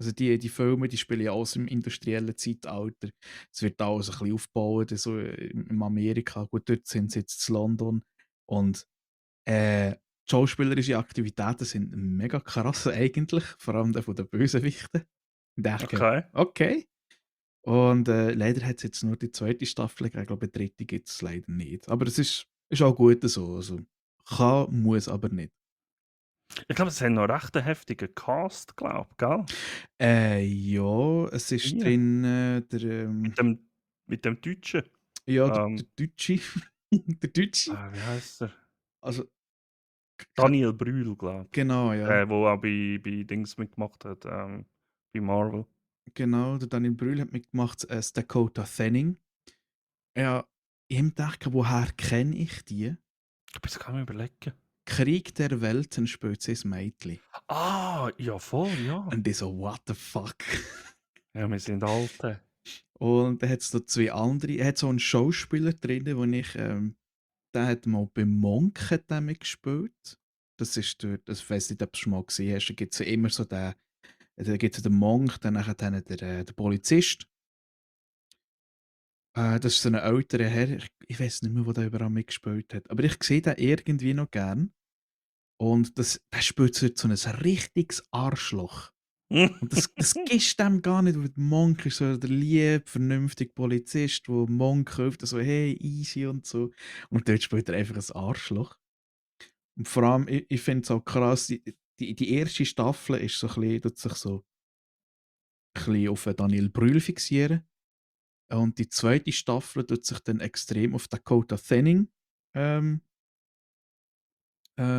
Also die Filme, die spielen ja alles im industriellen Zeitalter. Es wird alles ein bisschen aufgebaut, so im Amerika. Gut, dort sind sie jetzt in London. Und die schauspielerische Aktivitäten sind mega krass eigentlich, vor allem der von den Bösewichten. Ich denke: Okay. „Okay.“ Und, leider hat es jetzt nur die zweite Staffel gegeben. Ich glaube, 'ne 3. gibt es leider nicht. Aber es ist auch gut so. Also, kann, muss aber nicht. Ich glaube, es hat noch recht 'n heftigen Cast, glaube gell? Ja, es ist Hier, drin, mit dem mit dem Deutschen. ja, der Ähm, Deutsche. Der Deutsche. wie heisst er? Also, Daniel Brühl, glaube ich. genau, ja. Der, wo auch bei Dings mitgemacht hat, bei Marvel. Genau, der Daniel Brühl hat mitgemacht als Dakota Fanning. Ja, ich habe gedacht: „Woher kenne ich die?“ Ich bin sogar am Überlegen. „Krieg der Welten“ spielt sie ein Mädchen. Ah, ja voll, ja. Und ich so: „What the fuck?“ Ja, wir sind Alte. Und dann hat's noch 2 andere, er hat so 'n Schauspieler drinnen, wo ich, der hat mal bei Monk hat der mitgespielt. Das ist der, das weiss nicht, ob du's schon mal gesehen hast. Da gibt's ja immer so den, da gibt's ja den Monk, dann nachher der Polizist. Das ist so 'n älterer Herr. Ich weiss nicht mehr, wo der überall mitgespielt hat. Aber ich sehe den irgendwie noch gern. Und der spielt so 'n richtiges Arschloch. Und das gibst dem gar nicht, weil Monk ist so der liebe, vernünftige Polizist, wo Monk hilft, so: „Hey, easy“ und so. Und dort spielt er einfach ein Arschloch. Und vor allem, ich finde es auch krass, die erste Staffel ist so ein bisschen, tut sich so ein bisschen auf Daniel Brühl fixieren. Und die zweite Staffel tut sich dann extrem auf Dakota Fanning, ähm,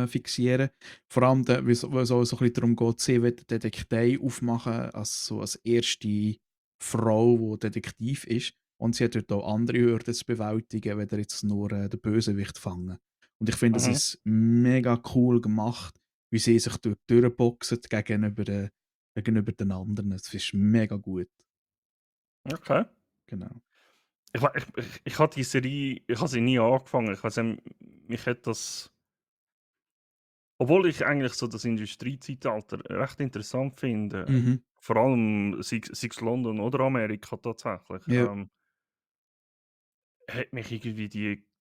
fixieren. Vor allem, weil's auch so ein bisschen darum geht, sie will die Detektei aufmachen als so als erste Frau, die Detektiv ist. Und sie hat dort auch andere Hürden zu bewältigen, weder jetzt nur, den Bösewicht fangen. Und ich finde, das Mhm. ist mega cool gemacht, wie sie sich dort durchboxen gegenüber den anderen. Das ist mega gut, Okay. genau. Ich habe die Serie ich habe sie nie angefangen. Ich weiss nicht, mich hat das, obwohl ich eigentlich so das Industriezeitalter recht interessant finde, Mhm. vor allem sei's London oder Amerika tatsächlich, Ja. hat mich irgendwie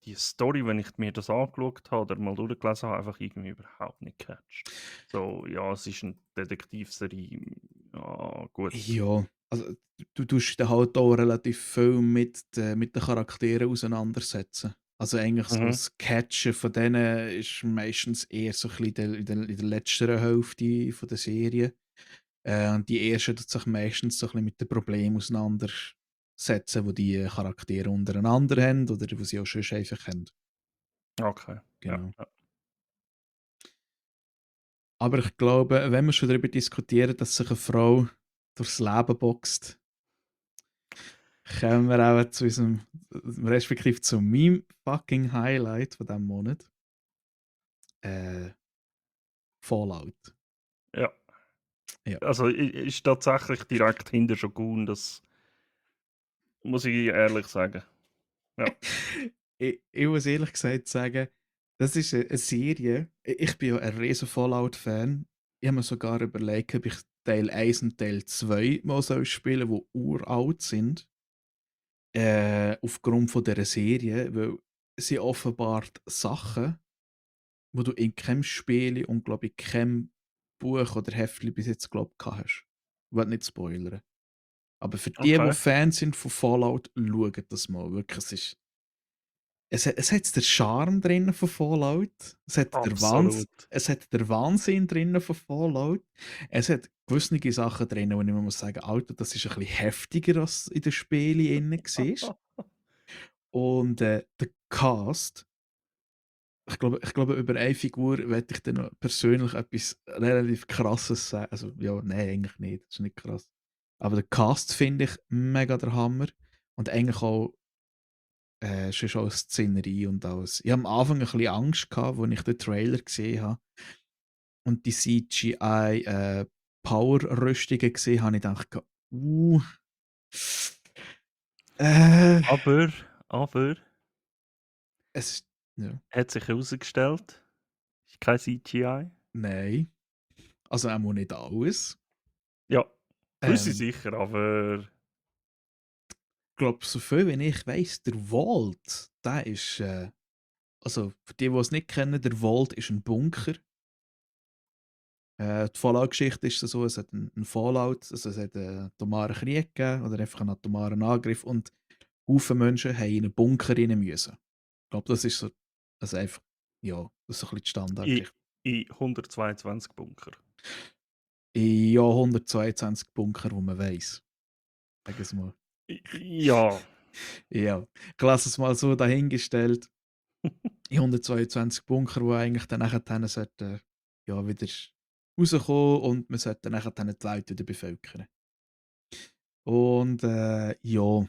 die Story, wenn ich mir das angeschaut habe oder mal durchgelesen habe, einfach irgendwie überhaupt nicht gecatcht. So, ja, es ist 'ne Detektivserie, ja gut. Ja, also du tust dich halt auch relativ viel mit den Charakteren auseinandersetzen. Also eigentlich so Mhm, das Catchen von denen ist meistens eher so ein bisschen in der letzteren Hälfte von der Serie. Und die erste tut sich meistens so ein bisschen mit den Problemen auseinandersetzen, die Charaktere untereinander haben oder die sie auch sonst einfach haben. okay, ja, Genau. ja. Aber ich glaube, wenn wir schon darüber diskutieren, dass sich eine Frau durchs Leben boxt, kommen wir auch zu unserem, respektive zu meinem fucking Highlight von diesem Monat. Äh, Fallout. Ja. Ja. Also, ist tatsächlich direkt hinter Shogun, das muss ich ehrlich sagen. Ja. Ich muss ehrlich gesagt sagen, das ist eine Serie. Ich bin ja ein riesen Fallout-Fan. Ich habe mir sogar überlegt, ob ich Teil 1 und Teil 2 mal soll spielen, die uralt sind. Aufgrund von dieser Serie, weil sie offenbart Sachen, wo du in keinem Spiel und glaube ich keinem Buch oder Heftli bis jetzt glaubt hast. Ich will nicht spoilern. Aber für die Okay. Fans sind von Fallout, schaut das mal. Wirklich, es hat den Charme drinnen von Fallout. Absolut. Es hat den Wahnsinn drinnen von Fallout. Es hat gewisse Sachen drinnen, wo ich mir muss sagen: „Alter, das ist ein bisschen heftiger, als in den Spielen innen war.“ Und, der Cast, ich glaube, über eine Figur möchte ich dann noch persönlich etwas relativ Krasses sagen. Also, ja, nein, eigentlich nicht, das ist nicht krass. Aber den Cast finde ich mega der Hammer und eigentlich auch, sonst auch Szenerie und alles. Ich habe am Anfang ein bisschen Angst gehabt, als ich den Trailer gesehen habe und die CGI, Power-Rüstungen gesehen habe, ich gedacht: „Uh, äh, Aber, aber, es ja, hat sich herausgestellt, ist kein CGI. nein, also auch nicht alles.“ Ja, gewisse Ähm, sicher, aber glaube, so viel wie ich weiss, der Vault, der ist, also für die, die es nicht kennen, der Vault ist ein Bunker. Die Fallout-Geschichte ist so, es hat 'n Fallout, also es hat einen atomaren Krieg gegeben oder einfach einen atomaren Angriff und Haufen Menschen haben in einen Bunker rein müssen. Ich glaube, das ist so, also einfach, ja, das ist so ein bisschen die in, Standardgeschichte. in 122 Bunker. Ja, 122 Bunker, wo man weiss, sagen wir's mal. Ja. Ja, ich lasse es mal so dahingestellt. In 122 Bunker, wo eigentlich dann nachher sollten, ja, wieder rauskommen und man sollte dann nachher die Welt wieder bevölkern. Und, ja,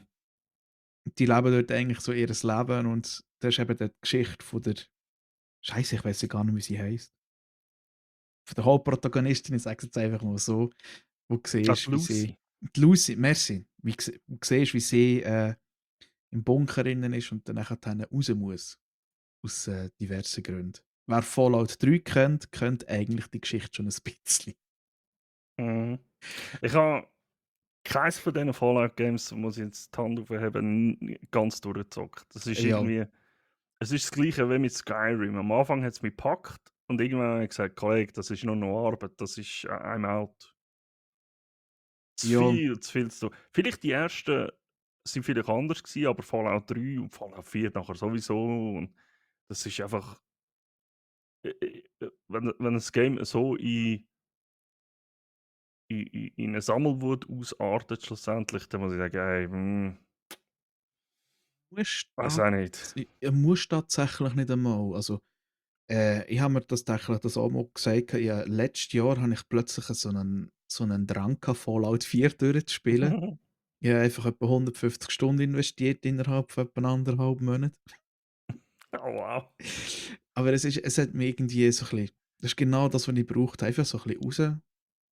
die leben dort eigentlich so ihr Leben und das ist eben die Geschichte von der, Scheiße, ich weiß ja gar nicht, wie sie heisst. Von der Hauptprotagonistin, ich sage es jetzt einfach mal so, wo du Ah, die siehst, wie sie, Lucy. die Lucy, merci, wo du siehst, wie sie, im Bunker drinnen ist und dann nachher raus muss, aus, diversen Gründen. Wer Fallout 3 kennt, kennt eigentlich die Geschichte schon ein bisschen. Mhm. Ich habe keins von diesen Fallout-Games, muss ich jetzt die Hand aufheben, ganz durchgezockt. Das ist Ja, irgendwie, es ist das Gleiche wie mit Skyrim. Am Anfang hat es mich gepackt und irgendwann habe ich gesagt, Kollege, das ist nur noch Arbeit, das ist I'm out. ja, Zu viel zu tun. Vielleicht die ersten sind vielleicht anders gewesen, aber Fallout 3 und Fallout 4 nachher sowieso. Und das ist einfach, wenn ein Game so in eine Sammelwut ausartet, schlussendlich, dann muss ich sagen, ey, musst weiß auch nicht. musst tatsächlich nicht einmal. Also, ich habe mir das auch mal gesagt, ja, letztes Jahr habe ich plötzlich so einen Drang gehabt, Fallout 4 durchzuspielen. Ich habe einfach etwa 150 Stunden investiert innerhalb von etwa 1,5 Monaten. Oh, wow. Aber es hat mich irgendwie so ein bisschen, das ist genau das, was ich brauchte, einfach so ein bisschen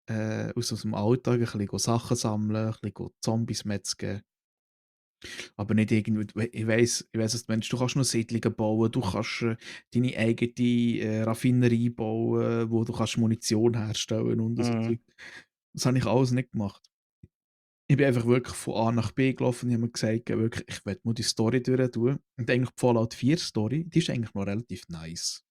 raus, aus dem Alltag, ein bisschen Sachen sammeln, ein bisschen Zombies metzgen. Aber nicht irgendwie, ich weiss, was du meinst, du kannst noch Siedlungen bauen, du kannst, deine eigene, Raffinerie bauen, wo du kannst Munition herstellen und so Mhm. Zeug. Das habe ich alles nicht gemacht. Ich bin einfach wirklich von A nach B gelaufen und habe mir gesagt, ja, wirklich, ich will nur die Story durchtun. Und eigentlich die Fallout 4 Story, die ist eigentlich noch relativ nice.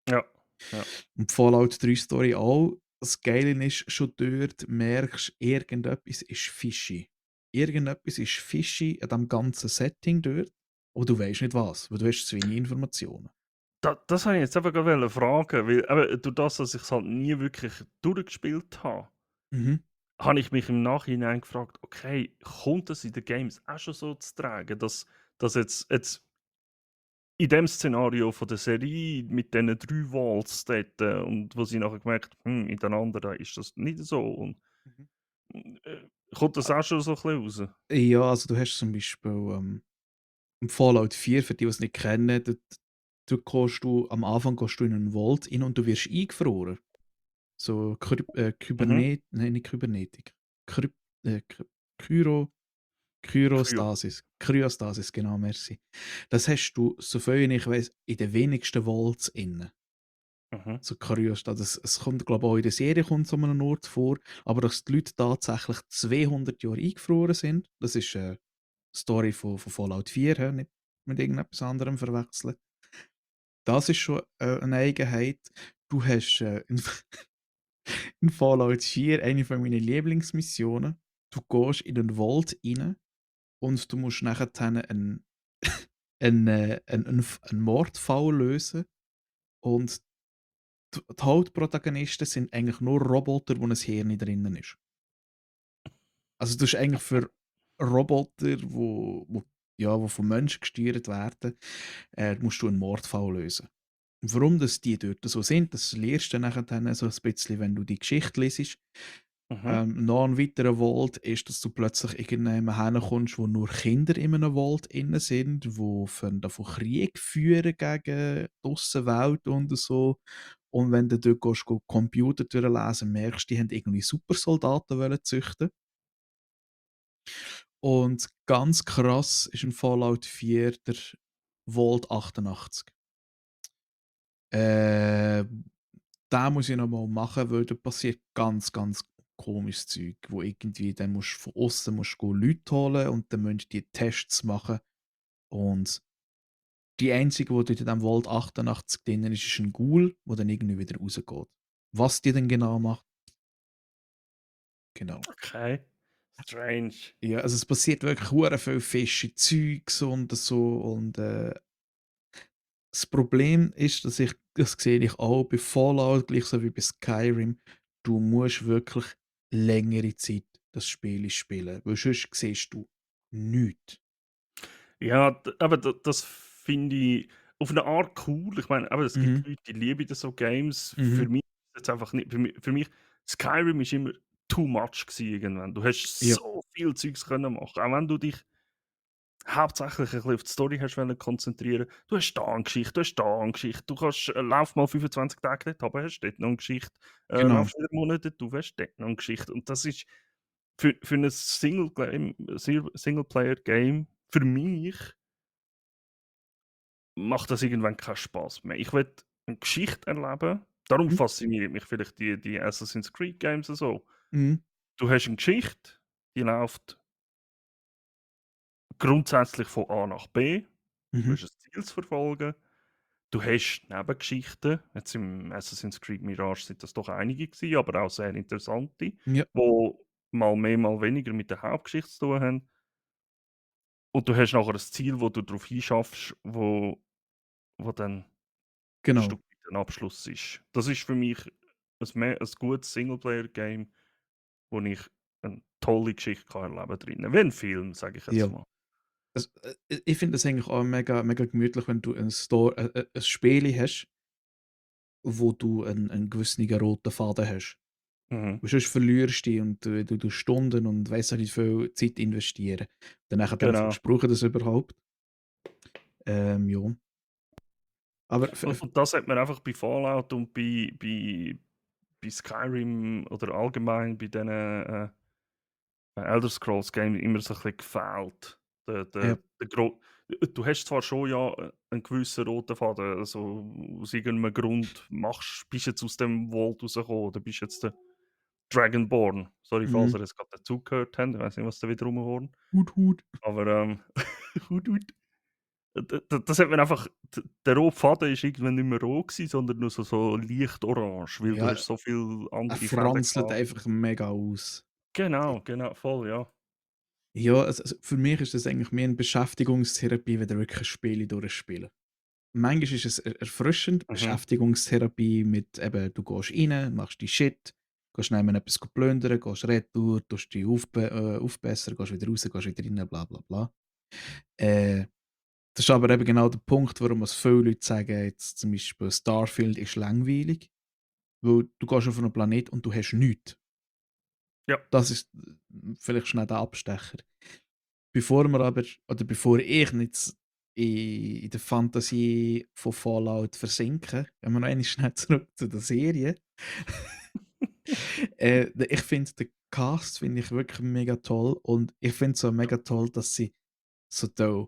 Ja, ja. Und die Fallout 3 Story auch. Das Geile ist, schon dort merkst du, irgendetwas ist fishy. Irgendetwas ist fishy an dem ganzen Setting dort, aber du weißt nicht was, weil du hast zu wenig Informationen. Das habe ich jetzt eben gerade fragen, weil eben durch das, dass ich es halt nie wirklich durchgespielt habe, Mhm. habe ich mich im Nachhinein gefragt, okay, kommt das in den Games auch schon so zu tragen, dass jetzt in dem Szenario von der Serie mit diesen 3 Walls dort und wo sie nachher gemerkt in den anderen ist das nicht so und, Mhm. kommt das auch schon so ein bisschen raus? Ja, also du hast zum Beispiel, im Fallout 4, für die, die es nicht kennen, am Anfang gehst du in einen Vault rein und du wirst eingefroren. So Mhm. Nein, nicht Kybernetik. Kryp Kryo. Kryostasis, genau, merci. Das hast du, soviel ich weiss, in den wenigsten Vaults inne. Mhm. So Kryostasis. Es kommt, glaube ich, auch in der Serie kommt so einem Ort vor, aber dass die Leute tatsächlich 200 Jahre eingefroren sind, das ist eine Story von Fallout 4, hä, nicht mit irgendetwas anderem verwechseln. Das ist schon, eine Eigenheit. Du hast, in Fallout 4 eine von meinen Lieblingsmissionen. Du gehst in den Vault rein und du musst nachher einen 'n Mordfall lösen und die Hauptprotagonisten sind eigentlich nur Roboter, wo ein Hirn drinnen ist. Also, du hast eigentlich für Roboter, wo ja, wo von Menschen gesteuert werden, musst du einen Mordfall lösen. Warum das die dort so sind, das lernst du nachher dann so ein bisschen, wenn du die Geschichte liest. Mhm. Noch 'n weiterer Vault ist, dass du plötzlich irgendjemand hinkommst, wo nur Kinder in einem Vault inne sind, wo davon Krieg führen gegen die Aussenwelt und so. Und wenn du dort Computer durchlesen, merkst du, die haben irgendwie Supersoldaten wollen züchten. Und ganz krass ist in Fallout 4 der Vault 88. Äh, Den muss ich noch mal machen, weil da passiert ganz, ganz komisches Zeug, wo irgendwie dann musst von außen musst go Leute holen und dann müssen die Tests machen. Und die einzige, die dort in diesem Vault 88 drinnen ist, ist ein Ghoul, der dann irgendwie wieder rausgeht. Was die denn genau macht? Genau. Okay. Strange. Ja, also es passiert wirklich hure viel fishy Zeugs und so und, das Problem ist, dass ich das sehe ich auch bei Fallout, gleich so wie bei Skyrim, du musst wirklich längere Zeit das Spiel spielen, weil sonst siehst du nichts. Ja, aber das finde ich auf eine Art cool. Ich meine, aber es gibt Mhm, Leute, die lieben so Games. Für mhm. mich ist jetzt einfach nicht für mich Skyrim ist immer too much gewesen irgendwann. Du hast Ja, so viel Zeugs können machen, auch wenn du dich hauptsächlich ein bisschen auf die Story hast wollen konzentrieren. Du hast da eine Geschichte, du hast da eine Geschichte. Du kannst lauf mal 25 Tage dort runter, hast dort noch eine Geschichte. genau. Laufst wieder Monate dort rauf, hast dort noch eine Geschichte. Und das ist für 'n Singleplayer-Game für mich macht das irgendwann keinen Spaß mehr. Ich will eine Geschichte erleben. Darum Mhm, fasziniert mich vielleicht die Assassin's Creed Games so. mhm, Du hast eine Geschichte, die läuft grundsätzlich von A nach B. Du mhm. hast ein Ziel zu verfolgen. Du hast Nebengeschichten. Jetzt im Assassin's Creed Mirage sind das doch einige gewesen, aber auch sehr interessante, Ja, wo mal mehr, mal weniger mit der Hauptgeschichte zu tun haben. Und du hast nachher ein Ziel, wo du darauf hinschaffst, wo dann ein genau. Stück weit 'n Abschluss ist. Das ist für mich ein gutes Singleplayer-Game, wo ich eine tolle Geschichte kann erleben drinnen. Wie 'n Film, sage ich jetzt Ja. mal. Ich finde das eigentlich auch mega mega gemütlich, wenn du ein Spiel hast, wo du einen gewissen roten Faden hast. Mhm. Weil sonst verlierst du dich und du tust Stunden und weiss auch nicht wie viel Zeit investieren. Dann nachher dann Genau. fragst du: „Brauche ich das überhaupt?“ Ja. Aber Und das hat mir einfach bei Fallout und bei Skyrim oder allgemein bei diesen, Elder Scrolls Games immer so ein bisschen gefehlt. ja, Der gro Du hast zwar schon ja, 'n gewissen roten Faden, also aus irgendeinem Grund bist jetzt aus dem Vault rausgekommen oder bist jetzt der Dragonborn. Sorry, falls mhm. ihr jetzt grad dazugehört habt. Ich weiss nicht, was da wieder rumhornt. Hut, Hut. Aber, Hut, Hut. Das hat mir einfach der rote Faden ist irgendwann nicht mehr rot gewesen, sondern nur so leicht orange, weil du Ja, hast so viel er andere Fäden franzelt gehabt. einfach mega aus. Genau, voll, ja. Ja, für mich ist das eigentlich mehr 'ne Beschäftigungstherapie, wieder wirklich ein Spiel durchspielen. Manchmal ist es erfrischend, Mhm. Beschäftigungstherapie mit eben, du gehst rein, machst deinen Shit, gehst neben etwas plündern, gehst retour, tust dich aufbessern, gehst wieder raus, gehst wieder rein, bla bla bla. Äh, Das ist aber eben genau der Punkt, warum es viele Leute sagen, jetzt zum Beispiel Starfield ist langweilig, weil du gehst auf einen Planet und du hast nichts. Ja. Das ist vielleicht schnell der Abstecher. Bevor wir aber oder bevor ich jetzt in der Fantasie von Fallout versinke, gehen wir noch einmal schnell zurück zu der Serie. Ich finde den Cast finde ich wirklich mega toll und ich finde es auch mega toll, dass sie so da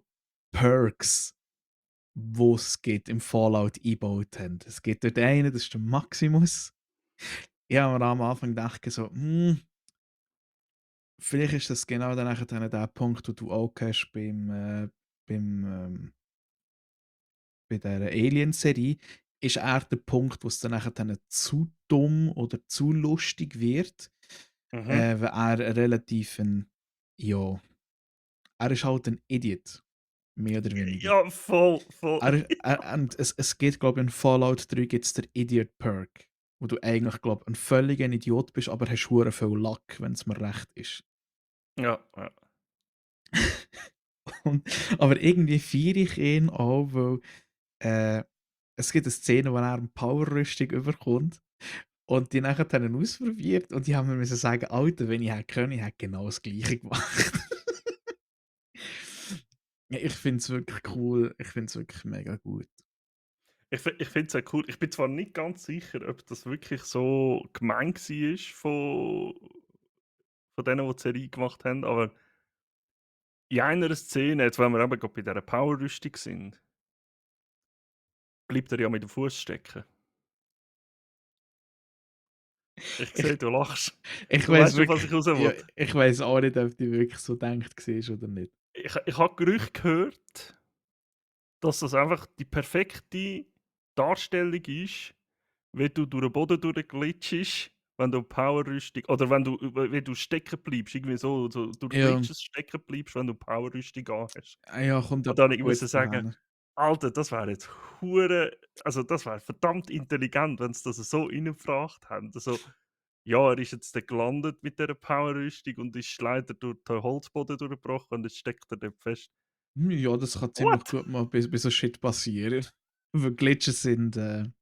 Perks, wo es gibt, im Fallout eingebaut haben. Es gibt dort einen, das ist der Maximus. Ich habe mir am Anfang gedacht so: vielleicht ist das genau dann nachher dann der Punkt, wo du auch hast beim, bei dieser Alien-Serie, ist er der Punkt, wo es dann nachher dann zu dumm oder zu lustig wird, Mhm. weil er relativ ja, er ist halt ein Idiot, mehr oder weniger. Ja, voll. Und es geht, glaube ich, in Fallout 3 gibt's den Idiot Perk, wo du eigentlich, glaube ein völliger Idiot bist, aber hast hure viel Luck, wenn es mir recht ist. Ja. Und aber irgendwie feiere ich ihn auch, weil, es gibt eine Szene, wo er 'ne Power-Rüstung überkommt und die nachher dann ausprobiert und die haben mir müssen sagen: „Alter, wenn ich hätte können, ich hätte genau das Gleiche gemacht.“ Ja, ich finde es wirklich cool. Ich finde es wirklich mega gut. Ich finde es auch cool. Ich bin zwar nicht ganz sicher, ob das wirklich so gemeint war von denen, die die Serie gemacht haben, aber in einer Szene, jetzt wenn wir eben grad bei dieser Power-Rüstung sind, bleibt er ja mit dem Fuß stecken. Ich Ich sehe, du lachst. ich Du weiss weißt, auf was wirklich ich raus ja, will. ich weiss auch nicht, ob die wirklich so denkt war oder nicht. Ich habe Gerüchte gehört, dass das einfach die perfekte Darstellung ist, wie du durch den Boden durchglitschst, wenn du Power-Rüstung oder wenn du stecken bleibst, irgendwie so durch Ja, Glitches stecken bleibst, wenn du Power-Rüstung anhast. ja, kommt Und da habe etwas ich müssen Gutes sagen: daher. „Alter, das wäre jetzt hure also, das wäre verdammt intelligent, wenn sie das so reingebracht haben.“ Also, ja, er ist jetzt dann gelandet mit dieser Power-Rüstung und ist leider durch den Holzboden durchgebrochen und jetzt steckt er dort fest. Ja, das kann ziemlich What? gut mal bei so Shit passieren. Weil Glitches sind, ein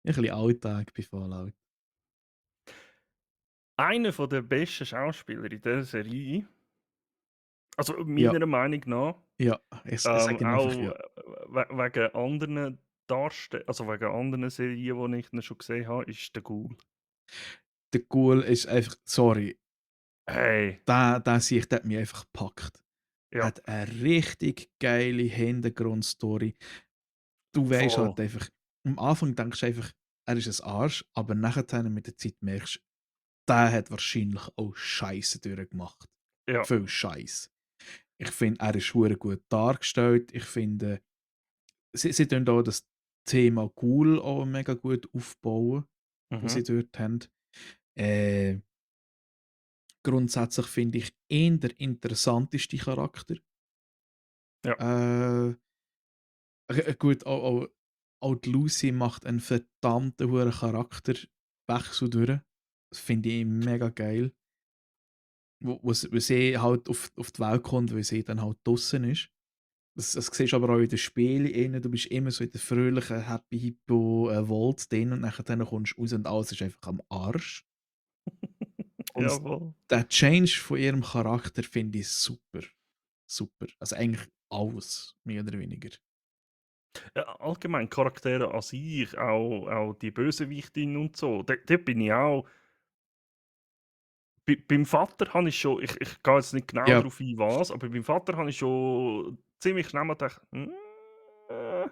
bisschen Alltag bei Fallout. Einer von der besten Schauspieler in dieser Serie, also Ja, meiner Meinung nach, ja, ich sage ihm einfach auch ja. wegen anderen also wegen anderen Serien, die ich ihn schon gesehen habe, ist der Ghoul. Der Ghoul ist einfach sorry, Hey, der Sicht hat mich einfach gepackt. Er ja, hat eine richtig geile Hintergrundstory. Du weisst voll. halt einfach am Anfang denkst du einfach, er ist ein Arsch, aber nachher mit der Zeit merkst du, der hat wahrscheinlich auch Scheiße durchgemacht. Ja, Viel Scheiß. Ich finde, er ist hure gut dargestellt. Ich finde, sie tun auch das Thema Ghoul auch mega gut aufbauen, wo mhm, sie dort haben. Äh, grundsätzlich finde ich ihn der interessanteste Charakter. ja, Äh, gut, auch die Lucy macht einen verdammten hohen Charakterwechsel durch. Das finde ich mega geil. Wo sie halt auf die Welt kommt, weil sie dann halt draussen ist. Das siehst du aber auch in den Spielen innen. Du bist immer so in der fröhlichen Happy Hippo, Welt drin und dann kommst du raus und alles ist einfach am Arsch. Und ja, voll. der Change von ihrem Charakter finde ich super. Super. Also eigentlich alles, mehr oder weniger. Ja, allgemein Charaktere an sich, auch die Bösewichtin und so, dort bin ich auch beim Vater habe ich schon ich gehe jetzt nicht genau Ja, darauf ein, was, aber beim Vater habe ich schon ziemlich schnell mal gedacht: äh,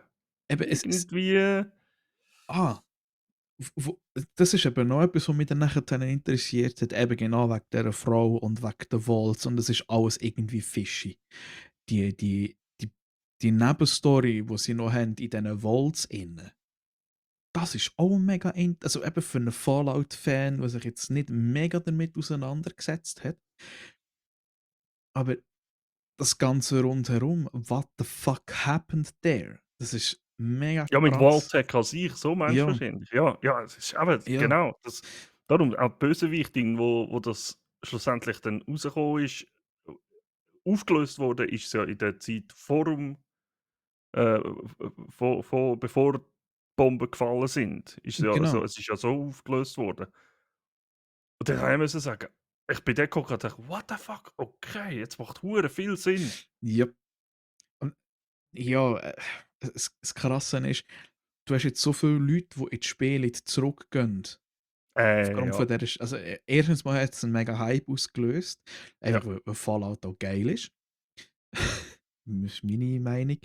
eben irgendwie ah, wo das ist eben noch etwas, was mich dann nachher interessiert hat, eben genau wegen dieser Frau und wegen der Waltz und es ist alles irgendwie fishy. Die Nebenstory, die sie noch haben in diesen Vaults innen, das ist auch mega also eben für einen Fallout-Fan, der sich jetzt nicht mega damit auseinandergesetzt hat, aber das Ganze rundherum, what the fuck happened there? Das ist mega ja, mit krass. Vault-Tech an sich, so meinst du Ja, wahrscheinlich. Ja, ja, es ist eben ja, genau, darum auch die Bösewichtin, wo das schlussendlich dann rausgekommen ist, aufgelöst wurde, ist ja in der Zeit vor dem bevor die Bomben gefallen sind, ist ja genau. so es ist ja so aufgelöst worden. Und dann habe ich müssen sagen ich bin dort gehockt und dachte: „What the fuck? Okay, jetzt macht hure viel Sinn.“ Ja. Und ja, das Krasse ist, du hast jetzt so viele Leute, die in die Spiele zurückgehen. Aufgrund Ja, von der also, erstens mal hat es 'n mega Hype ausgelöst, ja. einfach weil Fallout auch geil ist. Das ist meine Meinung.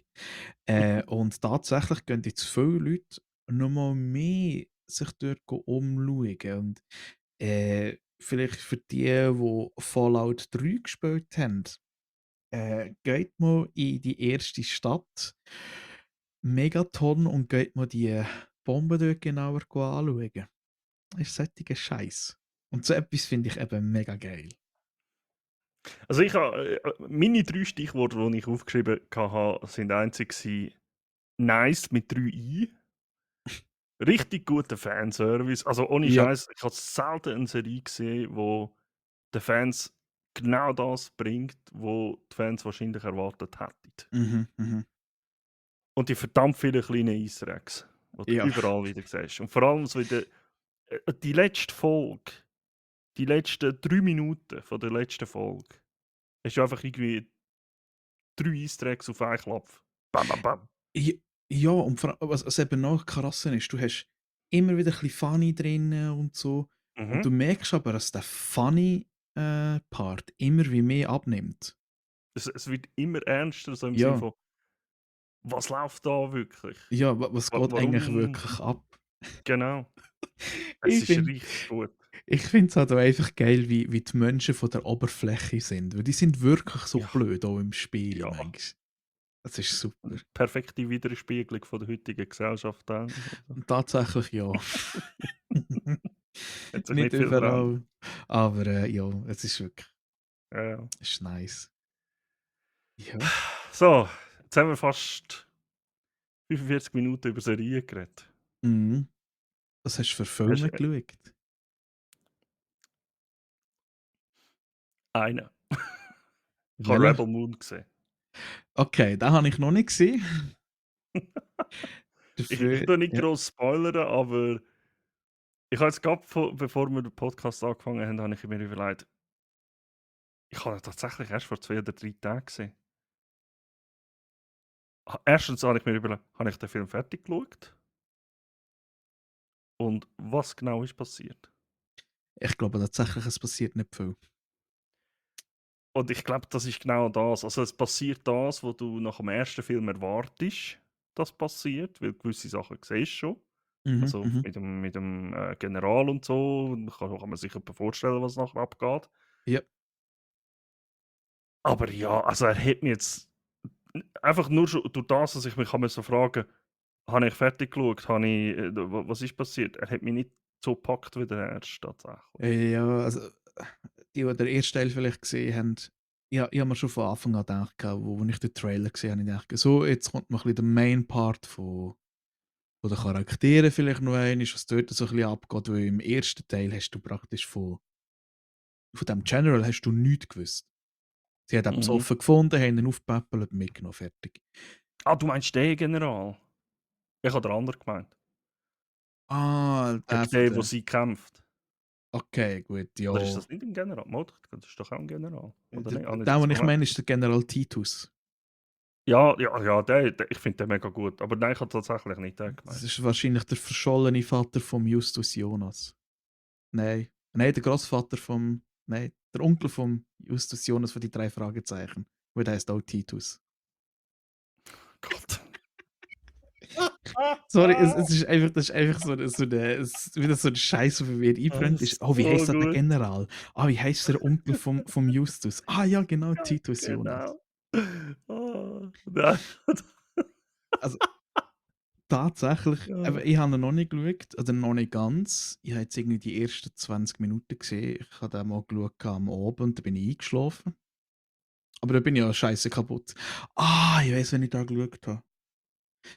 Und tatsächlich gehen jetzt viele Leute noch mal mehr sich dort umschauen und, vielleicht für die, die Fallout 3 gespielt haben, geht mal in die erste Stadt, Megaton, und geht mal die Bomben dort genauer anschauen. Das ist solcher Scheiß. Und so etwas finde ich eben mega geil. Also, ich habe meine 3 Stichworte, die ich aufgeschrieben hatte, sind einzig gewesen: „Nice“ mit 3 I, richtig guter Fanservice. Also, ohne Ja. Scheiß, ich habe selten eine Serie gesehen, wo den Fans genau das bringt, wo die Fans wahrscheinlich erwartet hätten. Mhm, mhm. Und die verdammt vielen kleinen Easter Eggs. wo du Ja. überall wieder siehst. Und vor allem so in der die letzte Folge, die letzten 3 Minuten von der letzten Folge, hast du einfach irgendwie 3 Easter Eggs auf einen Klapp. Bam, bam, bam. J ja, und vor was eben noch krasser ist, du hast immer wieder ein bisschen Funny drinnen und so und Mhm. du merkst aber, dass der Funny, Part immer wie mehr abnimmt. Es wird immer ernster, so im Sinne Ja, von: „Was läuft da wirklich? ja, wa was geht eigentlich Warum?“ wirklich ab? Genau. Es Ich ist finde richtig gut. ich finde es halt auch einfach geil, wie die Menschen von der Oberfläche sind, weil die sind wirklich so Ja, blöd auch im Spiel ja. manchmal. Das ist super. Perfekte Widerspiegelung von der heutigen Gesellschaft dann. Also, Und tatsächlich ja. hat sich Nicht nicht viel verändert. überall, aber, ja, es ist wirklich Ja, ja. es ist nice. Ja. So, jetzt haben wir fast 45 Minuten über Serien geredet. Mhm. Was hast du für Hast Filme geschaut? einen. Ich habe Welcher? Rebel Moon gesehen. Okay, den habe ich noch nicht gesehen. Ich Dafür tue nicht ja. gross spoilern, aber ich habe jetzt gerade bevor wir den Podcast angefangen haben, habe ich mir überlegt, ich habe ihn tatsächlich erst vor 2 oder 3 Tagen gesehen. Erstens habe ich mir überlegt, habe ich den Film fertig geschaut? Und was genau ist passiert? Ich glaube tatsächlich, es passiert nicht viel. Und ich glaube, das ist genau das. Also, es passiert das, was du nach dem ersten Film erwartest, dass passiert, weil gewisse Sachen siehst du schon. Mhm, Also, mhm. mit dem General und so, kann man sich etwa vorstellen, was nachher abgeht. Ja, Aber ja, also er hat mich jetzt einfach nur schon durch das, dass ich mich so fragen habe ich fertig geschaut? Habe ich, was ist passiert? Er hat mich nicht so gepackt wie der erste tatsächlich. ja, also, die den ersten Teil vielleicht gesehen haben, ja, ich habe mir schon von Anfang an gedacht, wo ich den Trailer gesehen habe, ich dachte, so, jetzt kommt noch ein bisschen der Main Part von den Charakteren vielleicht noch einmal, was dort so ein bisschen abgeht, weil im ersten Teil hast du praktisch von dem General hast du nichts gewusst. Sie haben ihn Mhm. besoffen gefunden, haben ihn aufgepäppelt, mitgenommen, fertig. Ah, du meinst den General? Ich habe den anderen gemeint. Ah, der Gegen von den, wo der sie kämpft. okay, gut, ja. Oder ist das nicht ein General? Mal, das ist doch auch ein General, oder nicht? Habe ich Der, das den ich meine, verwechselt? ist der General Titus. Ja, ja, ja, ich finde den mega gut. Aber nein, ich habe tatsächlich nicht den Das gemeint. ist wahrscheinlich der verschollene Vater vom Justus Jonas. Nein. Nein, der Großvater vom nein, der Onkel vom Justus Jonas von die 3 Fragezeichen. Weil der heißt auch Titus. Gott. Sorry, es ist einfach das ist einfach so 'ne es wieder so 'n Scheiß, der mir Das eingebrannt ist. ist Oh, wie so heisst der gut. General? Ah, wie heisst der Onkel vom Justus? Ah ja, genau, Ja, Titus Jonas. genau. Nein. Also, tatsächlich, Ja. aber ich habe ihn noch nicht geschaut, oder noch nicht ganz. Ich habe jetzt irgendwie die ersten 20 Minuten gesehen. Ich habe den mal geschaut am Abend und dann bin ich eingeschlafen. Aber da bin ich ja scheisse kaputt. Ah, ich weiss, wenn ich da geschaut habe.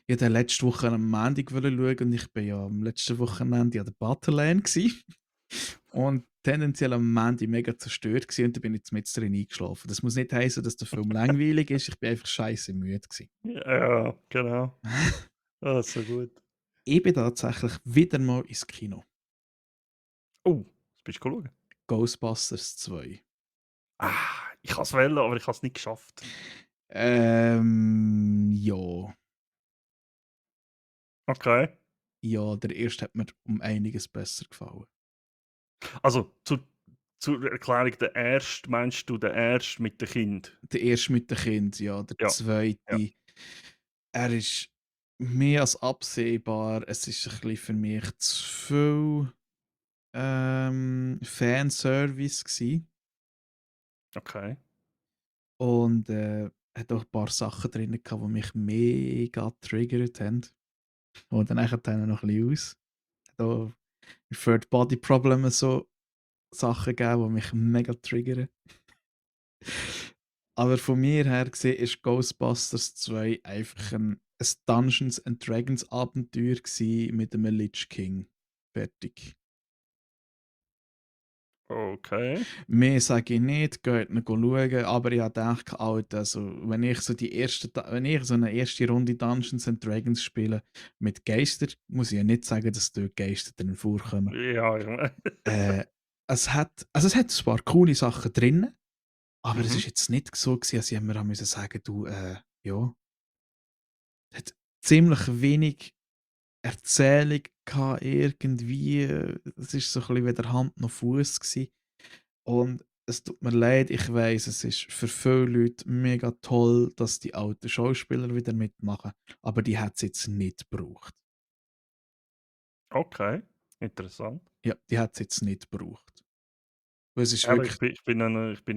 Ich wollte letzte Woche am Montag schauen und ich bin ja am letzten Wochenende an der Butterland gsi und tendenziell am Montag mega zerstört gsi und dann bin ich mitten drin eingeschlafen. Das muss nicht heissen, dass der Film langweilig ist, ich bin einfach scheisse müde gsi. Ja, genau. Ah, so gut. Ich bin tatsächlich wieder mal ins Kino. Oh, was bist du schauen? Ghostbusters 2. Ich kann es wählen, aber ich habe es nicht geschafft. Ja. Okay. Ja, der erste hat mir um einiges besser gefallen. Also, zur Erklärung, der erste, meinst du der erste mit dem Kind? Der erste mit dem Kind, ja. Der Ja, ja. zweite, er ist mehr als absehbar. Es ist ein bisschen für mich zu viel, Fanservice gsi Okay. und, hat auch ein paar Sachen drin gehabt, die mich mega triggert haben. Und dann nachher noch ein bisschen aus. Hat auch Third Body Problems so Sachen gegeben, die mich mega triggern. Aber von mir her gesehen ist Ghostbusters 2 einfach ein Dungeons and Dragons Abenteuer gsi mit einem Lich King. Fertig. Okay. Mehr sage ich nicht, geht ihn schauen, aber ich habe gedacht, Alter, also, wenn ich so eine erste Runde Dungeons& and Dragons spiele mit Geistern, muss ich ja nicht sagen, dass dort Geister drin vorkommen. Ja, ich meine. Äh, es hat ein paar coole Sachen drin, aber es ist Mhm. jetzt nicht so gewesen, dass ich mir haben müssen sagen: „Du, ja“, hat ziemlich wenig Erzählung gehabt irgendwie. Es ist so ein bisschen weder Hand noch Fuß gsi. Und es tut mir leid, ich weiss, es ist für viele Leute mega toll, dass die alten Schauspieler wieder mitmachen, aber die hat's jetzt nicht gebraucht. Okay, interessant. Ja, die hat's jetzt nicht gebraucht. Weil es ist Aber wirklich ich bin ja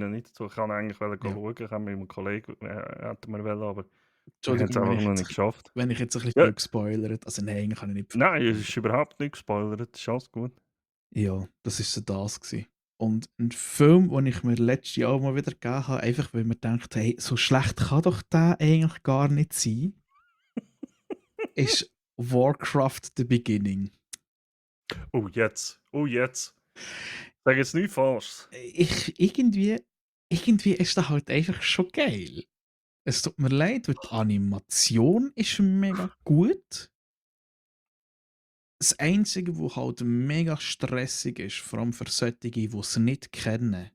nicht dazu, ich kann eigentlich wollte ja, schauen, ich habe mit 'nem Kollegen hätten wir wollen, aber wir haben's Entschuldigung, einfach noch nicht geschafft. wenn ich jetzt ein bisschen Ja, viel gespoilert, also nein, eigentlich habe ich nicht viel nein, es ist gespoilert. überhaupt nicht gespoilert, ist alles gut. Ja, das ist so das gsi. Und 'n Film, den ich mir letztes Jahr mal wieder gegeben habe, einfach weil mir denkt: „Hey, so schlecht kann doch der eigentlich gar nicht sein“, ist Warcraft: The Beginning. Oh, jetzt. Oh, jetzt. Sag jetzt nichts Falsches. Irgendwie ist das halt einfach schon geil. Es tut mir leid, weil die Animation ist mega gut. Das Einzige, wo halt mega stressig ist, vor allem für solche, die's nicht kennen,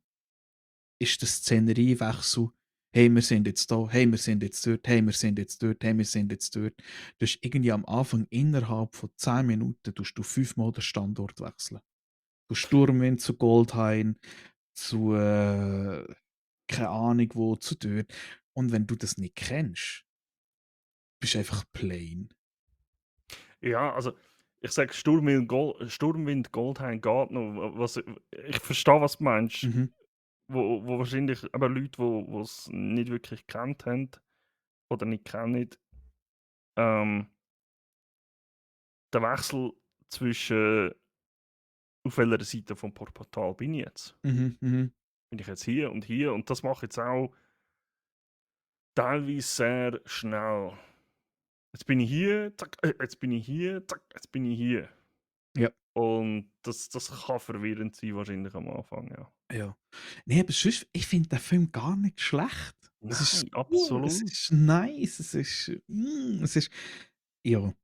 ist der Szeneriewechsel. «Hey, wir sind jetzt da. Hey, wir sind jetzt dort. Hey, wir sind jetzt dort. Hey, wir sind jetzt dort.» Du hast irgendwie am Anfang innerhalb von 10 Minuten tust du fünfmal den Standort wechseln. Von Sturmwind zu Goldhain zu, keine Ahnung wo, zu dort. Und wenn du das nicht kennst, bist du einfach plain. Ja, also, ich sage Sturmwind Goldhain geht noch. Was ich verstehe, was du meinst. Mhm, Wo wahrscheinlich eben Leute, wo's nicht wirklich gekannt haben oder nicht kennen, ähm, der Wechsel zwischen auf welcher Seite vom Portal bin ich jetzt? mhm, mhm. Bin ich jetzt hier und hier? Und das mache ich jetzt auch teilweise sehr schnell. Jetzt bin ich hier, zack, jetzt bin ich hier, zack, jetzt bin ich hier. Ja, Und das kann verwirrend sein wahrscheinlich am Anfang, ja. ja. Ne, aber sonst, ich finde den Film gar nicht schlecht. Es ist Nein, gut, es absolut. ist nice, es ist ja,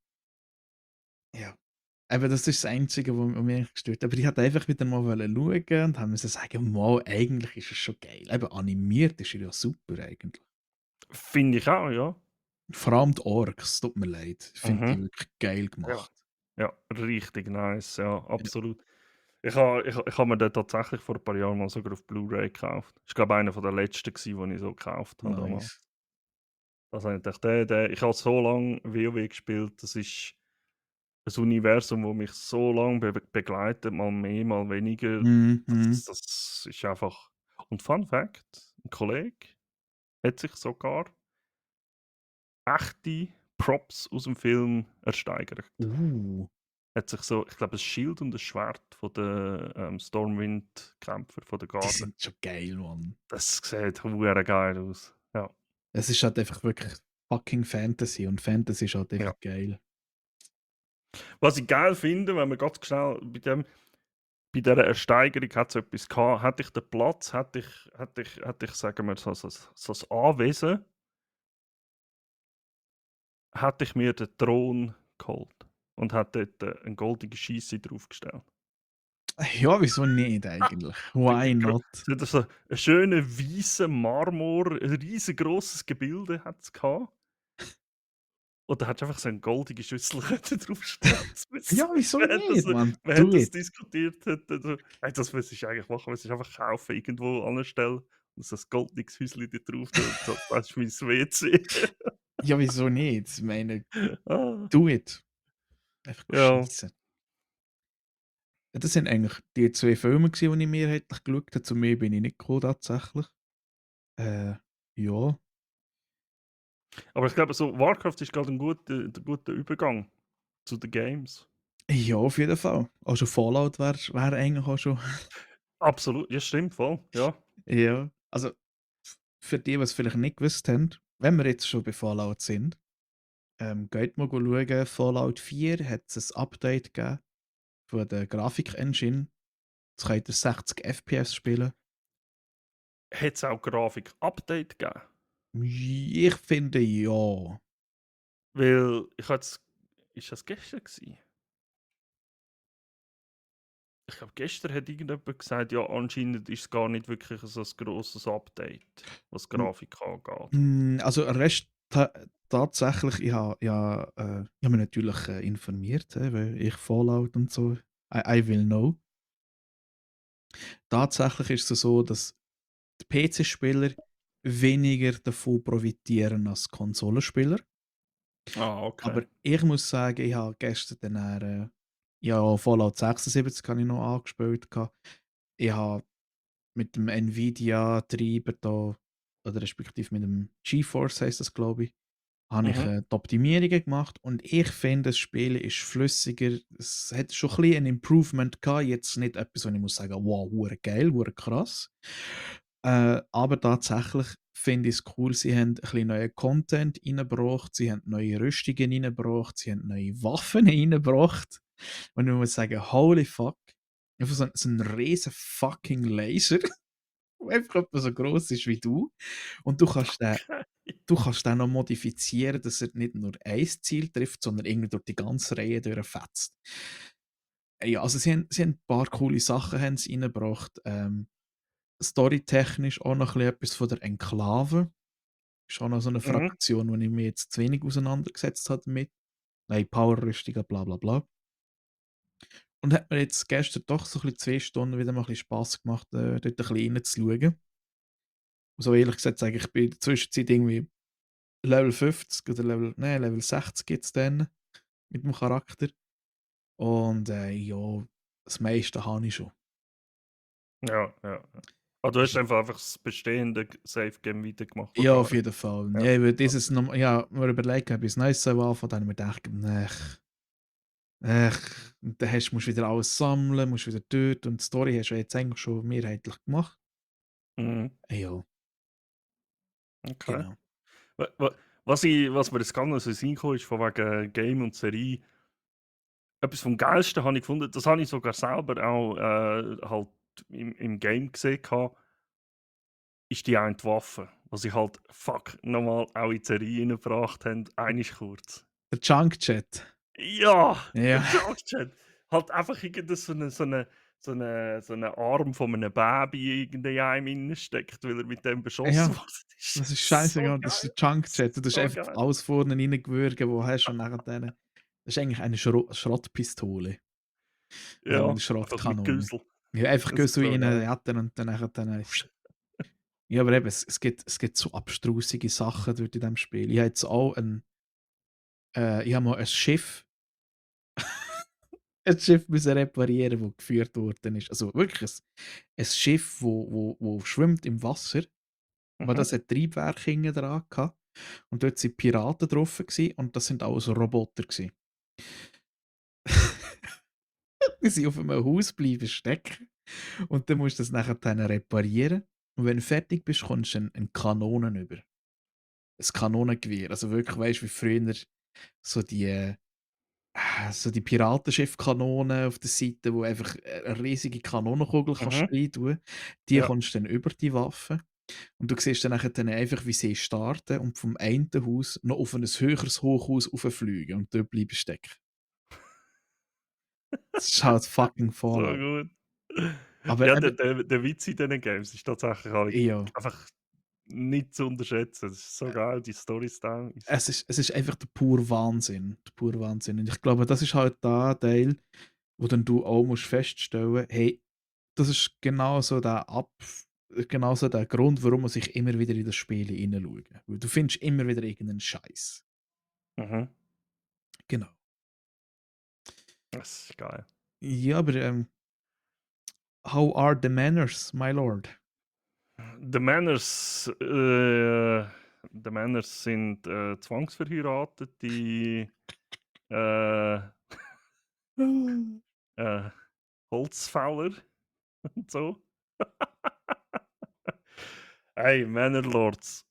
ja. Eben, das ist das Einzige, wo mich eigentlich gestört hat. Aber ich wollte einfach wieder mal schauen und habe müssen sagen: «Mal, eigentlich ist es schon geil.» Eben animiert ist er ja super eigentlich. Finde ich auch, ja. Vor allem die Orks, tut mir leid, finde ich Mhm. wirklich geil Ja. gemacht. Ja, richtig nice, ja, Ja, absolut. Ich habe mir den tatsächlich vor ein paar Jahren mal sogar auf Blu-ray gekauft. Das war, glaube ich, einer der letzten gewesen, den ich so gekauft habe damals. nice. Also, habe ich gedacht, ich habe so lange WoW gespielt, das ist ein Universum, das mich so lange begleitet, mal mehr, mal weniger. Mhm, mhm. Das ist einfach und Fun Fact: 'N Kollege hat sich sogar echte Props aus dem Film ersteigert. Uh, Hat sich so, ich glaube, ein Schild und ein Schwert von den, Stormwind-Kämpfer von der die Garde. sind schon geil, Mann. Das sieht hure geil aus. Ja, Es ist halt einfach wirklich fucking Fantasy und Fantasy ist halt ja. einfach geil. Was ich geil finde, wenn man ganz schnell bei dieser Ersteigerung hat's etwas gehabt, hätte ich den Platz, hätte ich, sagen wir, so 'n Anwesen, hätte ich mir den Thron geholt und hätte dort, 'n goldene Scheisse draufgestellt. Ja, wieso nicht eigentlich? Why not? Es hat so 'n schönen weißen Marmor, 'n riesengroßes Gebilde hat's gehabt. Und da hättest du einfach so 'ne goldige Schüssel können draufstellen. Ja, wieso Wir haben das nicht, Mann? wir haben Do das it. diskutiert, so: „Hey, das müsstest du eigentlich machen, müsstest einfach kaufen, irgendwo anstellen und so 'n goldenes Häuschen dort drauf tun und so, das ist mein WC.“ Ja, wieso nicht? Ich meine, Ah, do it. Einfach ja. schiessen. Ja, das sind eigentlich die 2 Filme gewesen, die ich mehrheitlich geschaut habe. Zu mehr bin ich nicht gekommen tatsächlich. Äh, ja. Aber ich glaube, so Warcraft ist grad 'n guter Übergang zu den Games. Ja, auf jeden Fall. Also Fallout wäre eigentlich auch schon Absolut, ja stimmt, voll, ja. ja. Also, für die, was vielleicht nicht gewusst haben, wenn wir jetzt schon bei Fallout sind, geht mal schauen, Fallout 4 hat's ein Update gegeben von der Grafik-Engine. Jetzt könnt ihr 60 FPS spielen. Hat es auch Grafik-Update gegeben? Ich finde ja. Weil ich habe ist das gestern gewesen? Ich glaube, gestern hat irgendjemand gesagt, ja, anscheinend ist es gar nicht wirklich so ein grosses Update, was Hm, Grafik angeht. Also Rest tatsächlich, ich habe mich natürlich, informiert, weil ich Fallout und so I will know. Tatsächlich ist es so, dass die PC-Spieler weniger davon profitieren als Konsolenspieler. Ah, okay. Aber ich muss sagen, ich habe gestern dann ja, Fallout 76 habe ich noch angespielt gehabt. Ich habe mit dem Nvidia-Treiber da oder respektive mit dem GeForce heisst das, glaube ich, habe ich, Mhm. die Optimierungen gemacht und ich finde, das Spiel ist flüssiger. Es hat schon ein bisschen ein Improvement gehabt, jetzt nicht etwas, wo ich muss sagen: «Wow, hure geil, hure krass.» Aber tatsächlich finde ich es cool, sie haben ein bisschen neuen Content reingebracht, sie haben neue Rüstungen reingebracht, sie haben neue Waffen reingebracht. Und ich muss sagen: «Holy fuck!» Einfach so 'n riesen fucking Laser, der einfach etwa so gross ist wie du. Und du kannst den noch modifizieren, dass er nicht nur ein Ziel trifft, sondern irgendwie durch die ganze Reihe durchfetzt. Ja, also sie haben 'n paar coole Sachen haben sie reingebracht. Storytechnisch auch noch ein bisschen etwas von der Enklave. Ist auch noch so 'ne Mhm. Fraktion, wo ich mich jetzt zu wenig auseinandergesetzt habe damit. Neue Powerrüstungen, bla bla bla. Und hat mir jetzt gestern doch so ein bisschen 2 Stunden wieder mal ein bisschen Spass gemacht, dort ein bisschen reinzuschauen. Und so ehrlich gesagt sage ich, ich bin in der Zwischenzeit irgendwie Level 50 oder Level 60 jetzt dann mit dem Charakter. Und, ja, das meiste habe ich schon. Ja, ja, ja. Ah, du hast Ist einfach das bestehende Safe Game weitergemacht ja, auf wahrscheinlich. jeden Fall. Ja. Ja, über Ja. dieses norm ja, mir überlegt, ob ich 'n neues anfangen soll, dann habe ich mir gedacht: und dann musst du wieder alles sammeln, musst wieder dort und die Story hast du ja jetzt eigentlich schon mehrheitlich gemacht.» Mhm. Ja, Okay. genau. Wa wa was mir jetzt grad noch so in den Sinn gekommen ist von wegen Game und Serie, etwas vom Geilsten habe ich gefunden, das habe ich sogar selber auch, halt im Game gesehen gehabt, ist die eine Waffe, was sie halt, noch mal auch in die Serie reingebracht haben, einmal kurz. Der Junk Chat. Ja, der Ja. Junkchat. Halt einfach irgend so 'ne Arm von einem Baby irgendwie in einem innen steckt, weil er mit dem beschossen Ja, worden ist. das ist So scheißegal, das ist geil, der Junk Chat. Du tust so einfach geil. alles vorne reingewürgen, wo hast und nachher dann das ist eigentlich eine Schrottpistole, Ja, einfach mit Schrottkanone. Güssel. Ja, einfach Das ist Gösel so geil. reinjattern und dann nachher ja, aber eben, es gibt so abstrusige Sachen dort in diesem Spiel. Ich habe jetzt auch ich habe mal ein Schiff müssen reparieren, das geführt worden ist. Also wirklich ein Schiff, wo schwimmt im Wasser, aber Mhm. das hat Triebwerk hinten dran gehabt und dort sind Piraten drauf gsi und das sind alles Roboter gsi. Die sind auf einem Haus bleiben stecken und dann musst du das nachher dann reparieren und wenn du fertig bist, kommst du 'n Kanonen über. Ein Kanonengewehr. Also wirklich, weißt du, wie früher so die Piratenschiffkanonen auf der Seite, wo einfach 'ne riesige Kanonenkugel kannst Mhm. reintun. Die Ja. kommst du dann über die Waffe und du siehst dann nachher dann einfach, wie sie starten und vom einen Haus noch auf ein höheres Hochhaus rauffliegen und dort bleiben stecken. Das ist halt fucking So Fallout. gut. Aber Ja, eben der Witz in diesen Games ist tatsächlich halt ja, einfach nicht zu unterschätzen. Das ist so geil, die Storyline ist es ist einfach der pure Wahnsinn. Und ich glaube, das ist halt der Teil, wo dann du auch musst feststellen: «Hey, das ist genau so der Grund, warum man sich immer wieder in das Spiel hineinschauen. Weil du findest immer wieder irgendeinen Scheiß.» mhm, Genau. das ist geil. Ja, aber, how are the manners, my lord? The Manners, The Manners sind, zwangsverheiratete, äh, äh, Holzfäller und so. Hey, Männerlords,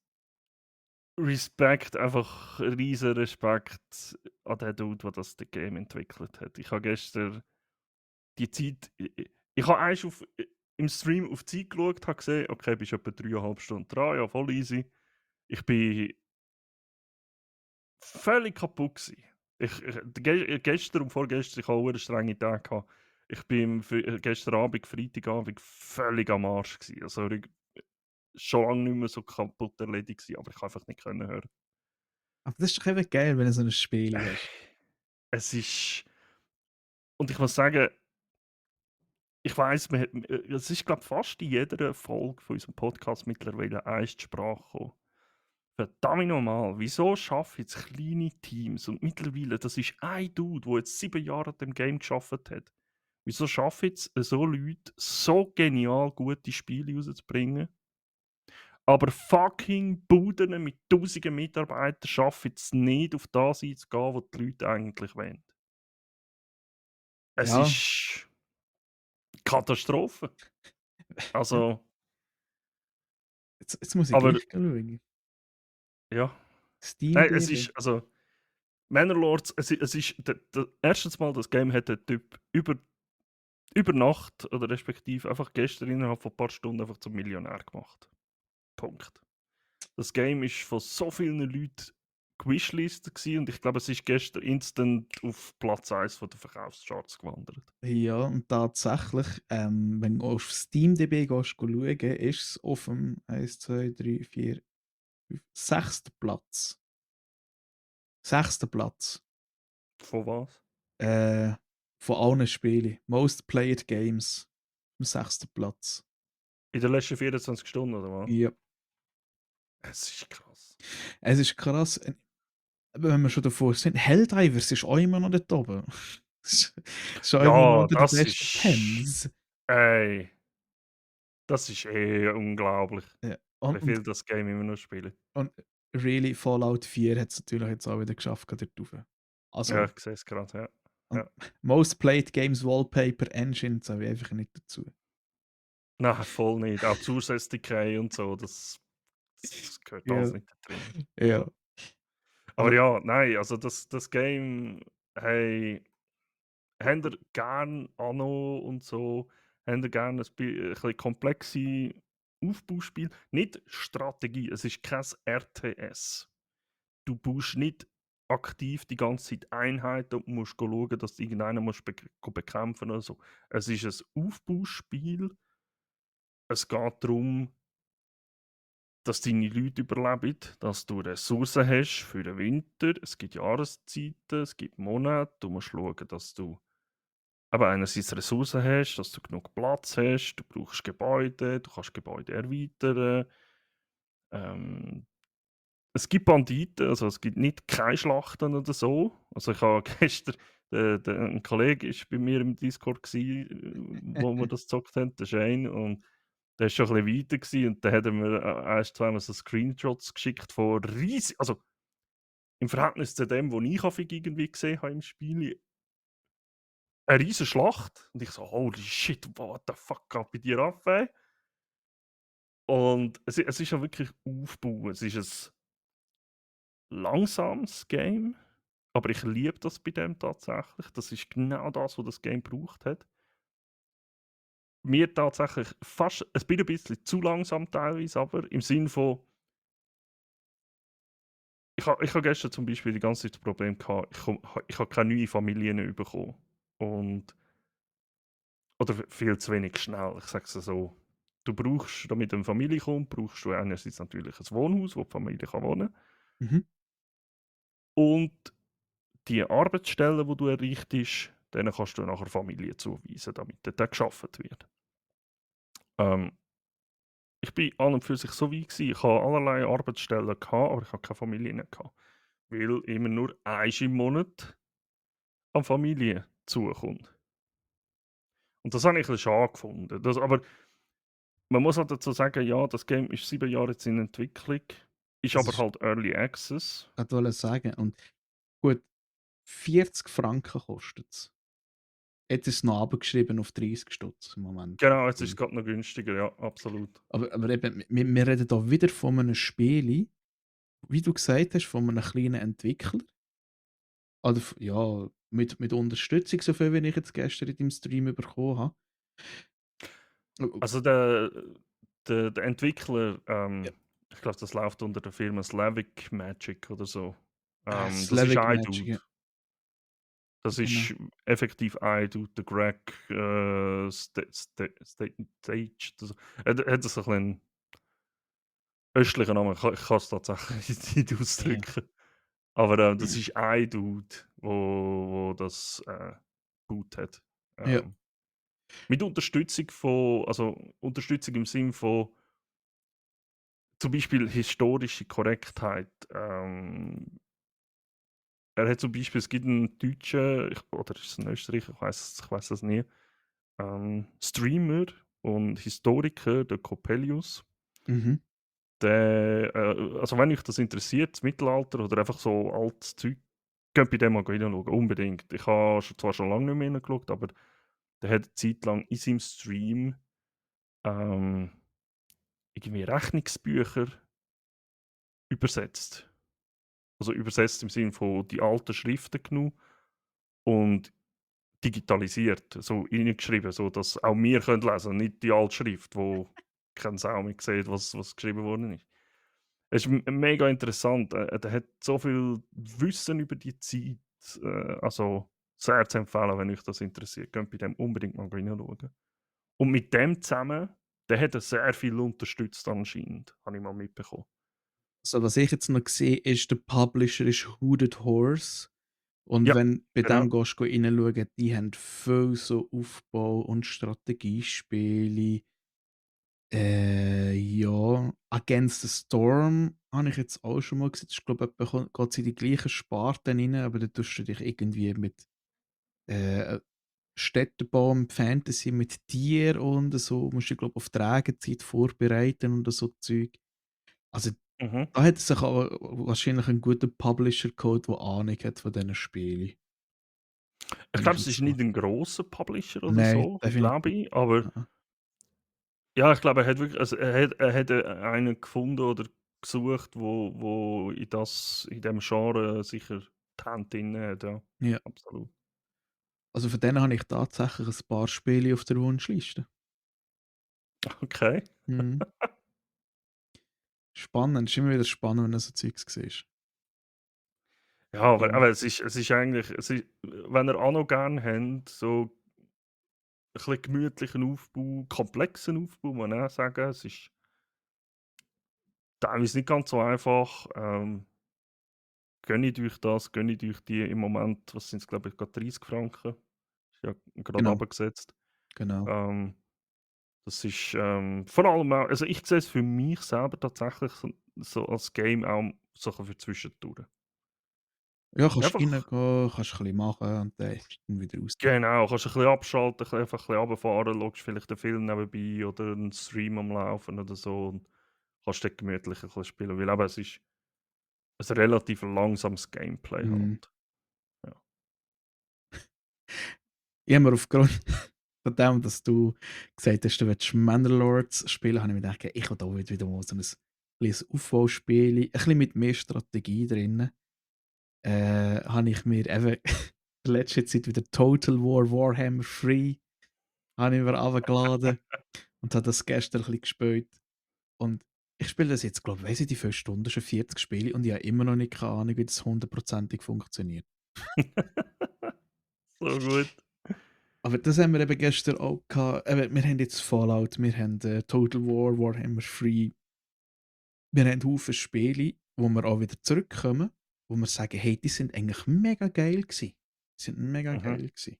Respekt, einfach riesen Respekt an den Dude, der das Game entwickelt hat. Ich habe gestern die Zeit Ich habe einst im Stream auf die Zeit geschaut, habe gesehen, okay, bist etwa 3,5 Stunden dran, ja, voll easy. Ich bin völlig kaputt gewesen. Gestern und vorgestern, ich hatte auch 'ne strenge Tage gehabt. Ich bin gestern Abend, Freitagabend völlig am Arsch gewesen. Also, schon lange nicht mehr so kaputt erledigt gewesen, aber ich kann einfach nicht können hören. Aber das ist doch eben geil, wenn du so 'n Spiel Äh, hast. Es ist und ich muss sagen, ich weiss, es ist, glaube fast in jeder Folge von unserem Podcast mittlerweile eins zur Sprache gekommen. Verdammt noch mal, wieso schaffen jetzt kleine Teams und mittlerweile, das ist ein Dude, der jetzt 7 Jahre an dem Game gearbeitet hat. Wieso schaffen jetzt so Leute, so genial gute Spiele rauszubringen, aber fucking Buden mit Tausenden Mitarbeitern schaffen es nicht, auf das einzugehen, was die Leute eigentlich wollen. Es Ja, ist Katastrophe. ja, Also, jetzt muss ich aber gleich schauen. ja. Nein, es SteamDB. ist also Manor Lords, es ist erstens mal, das Game hat der Typ über Nacht oder respektive einfach gestern innerhalb von ein paar Stunden einfach zum Millionär gemacht. Punkt. Das Game ist von so vielen Leuten gewishlistet gewesen und ich glaube, es ist gestern instant auf Platz 1 von den Verkaufscharts gewandert. Ja, und tatsächlich, wenn du auf SteamDB gehst schauen, ist es auf dem 1, 2, 3, 4, 5, 6. Platz. 6. Platz, Von was? äh, von allen Spielen. Most Played Games. Am 6. Platz. In den letzten 24 Stunden, oder was? Ja. Es ist krass. Es ist krass, wenn wir schon davor sind, Helldivers ist auch immer noch dort oben. Ist auch immer noch Ja, unter den das besten ist. 10s. Ey, das ist unglaublich, Ja. wie viel das Game immer noch spielen. Und really, Fallout 4 hat es natürlich jetzt auch wieder geschafft, gerade dort rauf. Ja, Also, ich sehe es gerade, ja. und Ja. Most Played Games Wallpaper Engine zähle ich einfach nicht dazu. Nein, voll nicht. Auch Zusätzlichkeit und so, das gehört Ja, alles nicht da drin. ja. Aber Aber ja, nein, also das Game, hey, habt ihr gern Anno und so? Habt ihr gern ein bisschen komplexe Aufbauspiel? Nicht Strategie, es ist kein RTS. Du baust nicht aktiv die ganze Zeit Einheiten und musst schauen, dass du irgendeinen musst bekämpfen oder so. Es ist ein Aufbauspiel. Es geht darum, dass deine Leute überleben, dass du Ressourcen hast für den Winter. Es gibt Jahreszeiten, es gibt Monate. Du musst schauen, dass du aber einerseits Ressourcen hast, dass du genug Platz hast. Du brauchst Gebäude, du kannst Gebäude erweitern. Ähm, Es gibt Banditen, also es gibt nicht keine Schlachten oder so. Also ich habe gestern, ein Kollege ist bei mir im Discord gewesen, wo wir das gezockt haben, der Shane, und der ist schon ein bisschen weiter gewesen, und dann hat er mir erst zweimal so Screenshots geschickt von riesig, also im Verhältnis zu dem, was ich häufig irgendwie gesehen habe im Spiel, eine riesige Schlacht. Und ich so, holy shit, what the fuck geht bei dir ab, ey? Und es ist ja wirklich Aufbau. Es ist ein langsames Game. Aber ich liebe das bei dem tatsächlich. Das ist genau das, was das Game gebraucht hat. Mir tatsächlich fast ein bisschen zu langsam teilweise, aber im Sinne von, ich habe gestern zum Beispiel die ganze Zeit das Problem gehabt, ich habe keine neuen Familien bekommen. Und, oder viel zu wenig schnell, ich sage es so. Du brauchst, damit eine Familie kommt, brauchst du einerseits natürlich ein Wohnhaus, wo die Familie kann wohnen kann. mhm. Und die Arbeitsstellen, die du errichtest, denen kannst du nachher Familie zuweisen, damit dort gearbeitet wird. Ähm, Ich bin an und für sich so weit gewesen. Ich hatte allerlei Arbeitsstellen, aber ich hatte keine Familie gehabt, weil immer nur einmal im Monat an Familie zukommt. Und das habe ich ein bisschen schade gefunden. Aber man muss halt dazu sagen, ja, das Game ist 7 Jahre jetzt in Entwicklung, ist Das aber ist halt Early Access. grad wollte sagen. Und gut, 40 Franken kostet es. Jetzt ist es noch runtergeschrieben auf 30 Stutz im Moment auf Genau, jetzt ist es Steam. gerade noch günstiger, ja, absolut. Aber eben, wir reden da wieder von einem Spiel, wie du gesagt hast, von einem kleinen Entwickler. Oder ja, mit Unterstützung, so viel wie ich jetzt gestern in deinem Stream bekommen habe. Also der Entwickler, Ja. ich glaube, das läuft unter der Firma Slavic Magic oder so. Das ist Slavic ein Magic, Dude. ja, Das genau. ist effektiv ein Dude, der Greg, Stage oder so. Er hat so 'n bisschen östlichen Namen, ich kann's tatsächlich nicht Ja. ausdrücken. Aber, das ist ein Dude, wo das, gebaut hat. Ja. Ähm, mit Unterstützung von also, Unterstützung im Sinn von zum Beispiel historische Korrektheit. Er hat zum Beispiel es gibt 'n Deutschen, oder ist es 'n Österreicher, ich weiss das nie, Streamer und Historiker, der Coppelius. Mhm. Der, also, wenn euch das interessiert, das Mittelalter oder einfach so altes Zeug, geht bei dem mal reinschauen, unbedingt. Ich habe zwar schon lange nicht mehr reingeschaut, aber der hat 'ne Zeit lang in seinem Stream, ähm, irgendwie Rechnungsbücher übersetzt. Also, übersetzt im Sinne von die alten Schriften genommen und digitalisiert, so reingeschrieben, sodass auch wir können lesen, nicht die alte Schrift, wo kein Sau mehr sieht, was geschrieben worden ist. Es ist mega interessant. Der hat so viel Wissen über die Zeit, also sehr zu empfehlen, wenn euch das interessiert. Geht bei dem unbedingt mal reinschauen. Und mit dem zusammen, der hat er sehr viel unterstützt anscheinend, habe ich mal mitbekommen. Also, was ich jetzt noch sehe, ist, der Publisher ist Hooded Horse. Und Ja, wenn bei genau. dem gehst go reinschauen, die haben viel so Aufbau und Strategiespiele. Ja, Against the Storm habe ich jetzt auch schon mal gesehen. Das ist, glaube ich, etwa geht's in die gleichen Sparten rein, aber da tust du dich irgendwie mit, äh, Städtebau und Fantasy mit Tieren und so musst dich, glaube auf die Regenzeit vorbereiten und so Zeug. Also, Mhm. da hat sich aber wahrscheinlich 'n guter Publisher geholt, der Ahnung hat von diesen Spielen, Ich wenn ich glaube, es jetzt ist so nicht ein grosser Publisher oder nein, so, glaube definitiv ich, aber nicht. ja, ich glaube, er hat wirklich, also er hat, einen gefunden oder gesucht, wo in dem Genre sicher die Hand drin hat, ja, Ja, absolut. also von denen habe ich tatsächlich ein paar Spiele auf der Wunschliste. Okay. Mhm. Spannend, ist immer wieder spannend, wenn du so Zeugs siehst. Ja, Ja. aber es ist eigentlich wenn ihr Anno gerne habt, so ein bisschen gemütlichen Aufbau, komplexen Aufbau, muss man auch sagen. Es ist teilweise nicht ganz so einfach. Gönnt euch das, gönnt euch die im Moment, was sind's, glaube ich, grad 30 Franken. Ist ja grad Genau, runtergesetzt. genau. Ähm, das ist, vor allem auch, also ich sehe es für mich selber tatsächlich so als Game auch so für zwischendurch. Ja, kannst reingehen, Einfach kannst ein bisschen machen und dann wieder raus. genau, kannst ein bisschen abschalten, einfach ein bisschen runterfahren, schaust vielleicht einen Film nebenbei oder einen Stream am Laufen oder so und kannst dort gemütlich ein bisschen spielen, weil eben es ist ein relativ langsames Gameplay Mhm. halt. Ja. Ich habe mir aufgrund von dem, dass du gesagt hast, du willst Manor-Lords spielen, habe ich mir gedacht: „Ich will da wieder mal so 'n kleines Aufbauspiel, ein bisschen mit mehr Strategie drin.“ Habe ich mir eben in letzter Zeit wieder Total War Warhammer 3 habe ich mir runtergeladen und habe das gestern ein bisschen gespielt. Und ich spiele das jetzt, glaube ich, weiss nicht wie viele Stunden, schon 40 Spiele und ich habe immer noch nicht keine Ahnung, wie das hundertprozentig funktioniert. So gut. Aber das haben wir eben gestern auch gehabt. Eben, wir haben jetzt Fallout, wir haben, Total War, Warhammer 3. Wir haben Haufen Spiele, wo wir auch wieder zurückkommen, wo wir sagen: „Hey, die sind eigentlich mega geil gsi. Die sind mega Mhm. geil gsi.“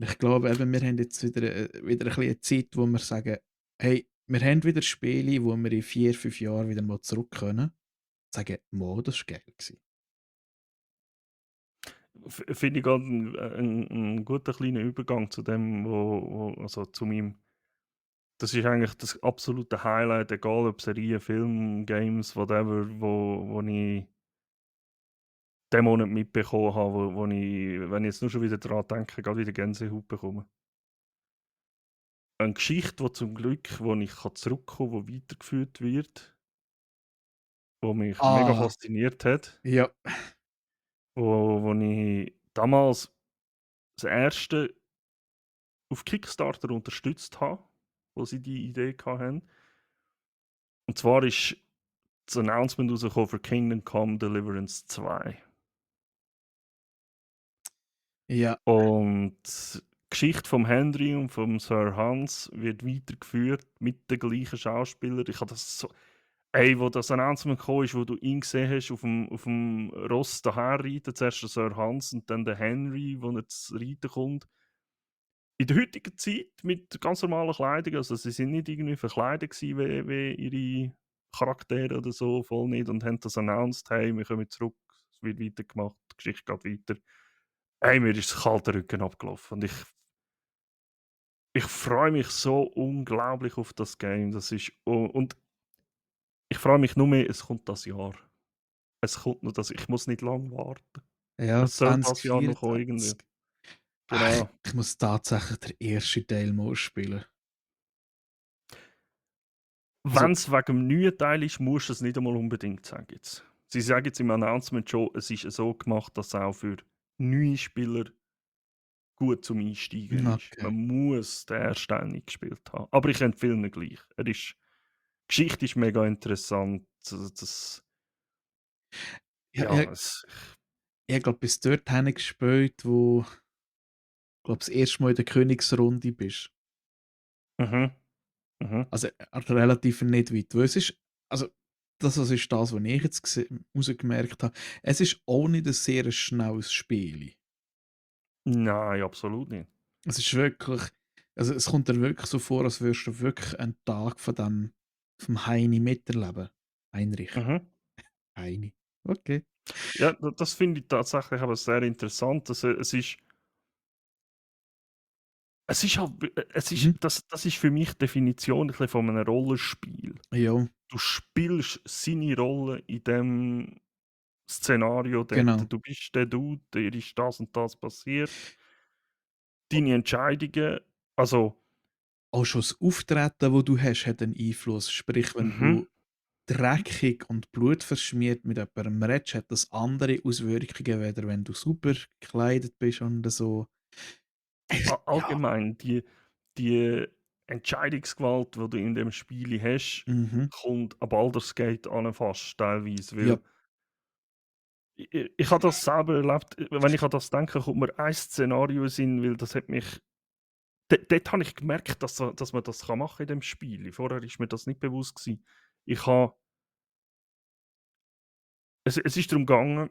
Ich glaube eben, wir haben jetzt wieder ein bisschen 'ne Zeit, wo wir sagen: „Hey, wir haben wieder Spiele, wo wir in 4, 5 Jahren wieder mal zurück können.“ Sagen: „Mal, das war geil gsi.“ Finde ich grad 'n guter kleiner Übergang zu dem, also zu meinem, das ist eigentlich das absolute Highlight, egal ob Serien, Film, Games, whatever, wo ich den Monat mitbekommen habe, wo ich, wenn ich jetzt nur schon wieder dran denke, grad wieder Gänsehaut bekomme. Eine Geschichte, wo zum Glück, wo ich zurückkommen kann, wo weitergeführt wird, wo mich mega Ah, fasziniert hat, ja. wo ich damals das erste auf Kickstarter unterstützt habe, wo sie die Idee hatten. Und zwar ist das Announcement rausgekommen für Kingdom Come Deliverance 2. Ja, Und die Geschichte vom Henry und vom Sir Hans wird weitergeführt mit den gleichen Schauspielern. Ich habe das so ey, wo das Announcement gekommen ist, wo du ihn gesehen hast auf dem Ross daherreiten, zuerst der Sir Hans und dann der Henry, wo er zu reiten kommt. In der heutigen Zeit mit ganz normalen Kleidung, also sie sind nicht irgendwie verkleidet gewesen wie ihre Charaktere oder so, voll nicht, und haben das announced: «Hey, wir kommen zurück, es wird weitergemacht, die Geschichte geht weiter.» Ey, mir ist das kalte Rücken abgelaufen und ich freue mich so unglaublich auf das Game. Das ist und ich freue mich nur mehr, es kommt das Jahr. Es kommt noch das, ich muss nicht lang warten. ja, Es soll das Jahr noch kommen 2024. irgendwie. Ich Genau. ich muss tatsächlich den ersten Teil mal spielen. Also, Wenn es wegen dem neuen Teil ist, musst du es nicht einmal unbedingt sagen jetzt. Sie sagen jetzt im Announcement schon, es ist so gemacht, dass es auch für neue Spieler gut zum Einsteigen ist. okay. Man muss den ersten Teil nicht gespielt haben. Aber ich empfehle ihn gleich. Die Geschichte ist mega interessant. Ja, ja, Ja, es ich glaube, bis dorthin gespielt, wo, glaube das erste Mal in der Königsrunde bist. mhm, mhm. Also, relativ nicht weit. Weil es ist, also, das ist das, was ich jetzt rausgemerkt habe. Es ist auch nicht ein sehr schnelles Spiel. Nein, absolut nicht. Es ist wirklich, also, es kommt dir wirklich so vor, als würdest du wirklich einen Tag von dem vom Heini miterleben. Heinrich, Mhm. Heini. Okay. Ja, das finde ich tatsächlich aber sehr interessant. Es ist halt, Mhm. das ist für mich die Definition ein bisschen von einem Rollenspiel. Ja, Du spielst seine Rolle in dem Szenario dort. genau. Du bist der Dude, dir ist das und das passiert. Deine Entscheidungen, also Auch schon das Auftreten, das du hast, hat einen Einfluss. Sprich, wenn mhm, du dreckig und blutverschmiert mit jemandem redest, hat das andere Auswirkungen, weder wenn du super gekleidet bist und so. Ja. allgemein die Entscheidungsgewalt, die du in dem Spiel hast, Mhm. kommt an Baldur's Gate an fast teilweise, Ja. weil ich habe das selber erlebt. Wenn ich an das denke, kommt mir ein Szenario in den Sinn, weil das hat mich dort habe ich gemerkt, dass man das machen kann in dem Spiel. Vorher ist mir das nicht bewusst gewesen. Ich habe es ist darum gegangen,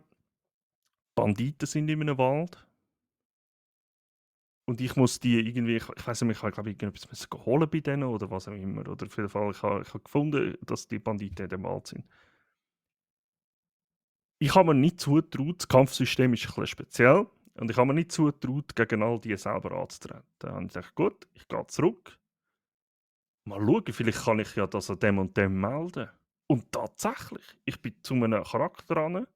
Banditen sind in einem Wald und ich muss die irgendwie, ich weiss nicht, ich habe, glaube ich, irgendetwas müssen holen bei denen oder was auch immer. Oder auf jeden Fall, ich habe gefunden, dass die Banditen in dem Wald sind. Ich habe mir nicht zugetraut, das Kampfsystem ist ein bisschen speziell, und ich habe mir nicht zugetraut, gegen all die selber anzutreten. Dann habe ich gedacht: «Gut, ich gehe zurück, mal schauen, vielleicht kann ich ja das an dem und dem melden.» Und tatsächlich, ich bin zu einem Charakter ran,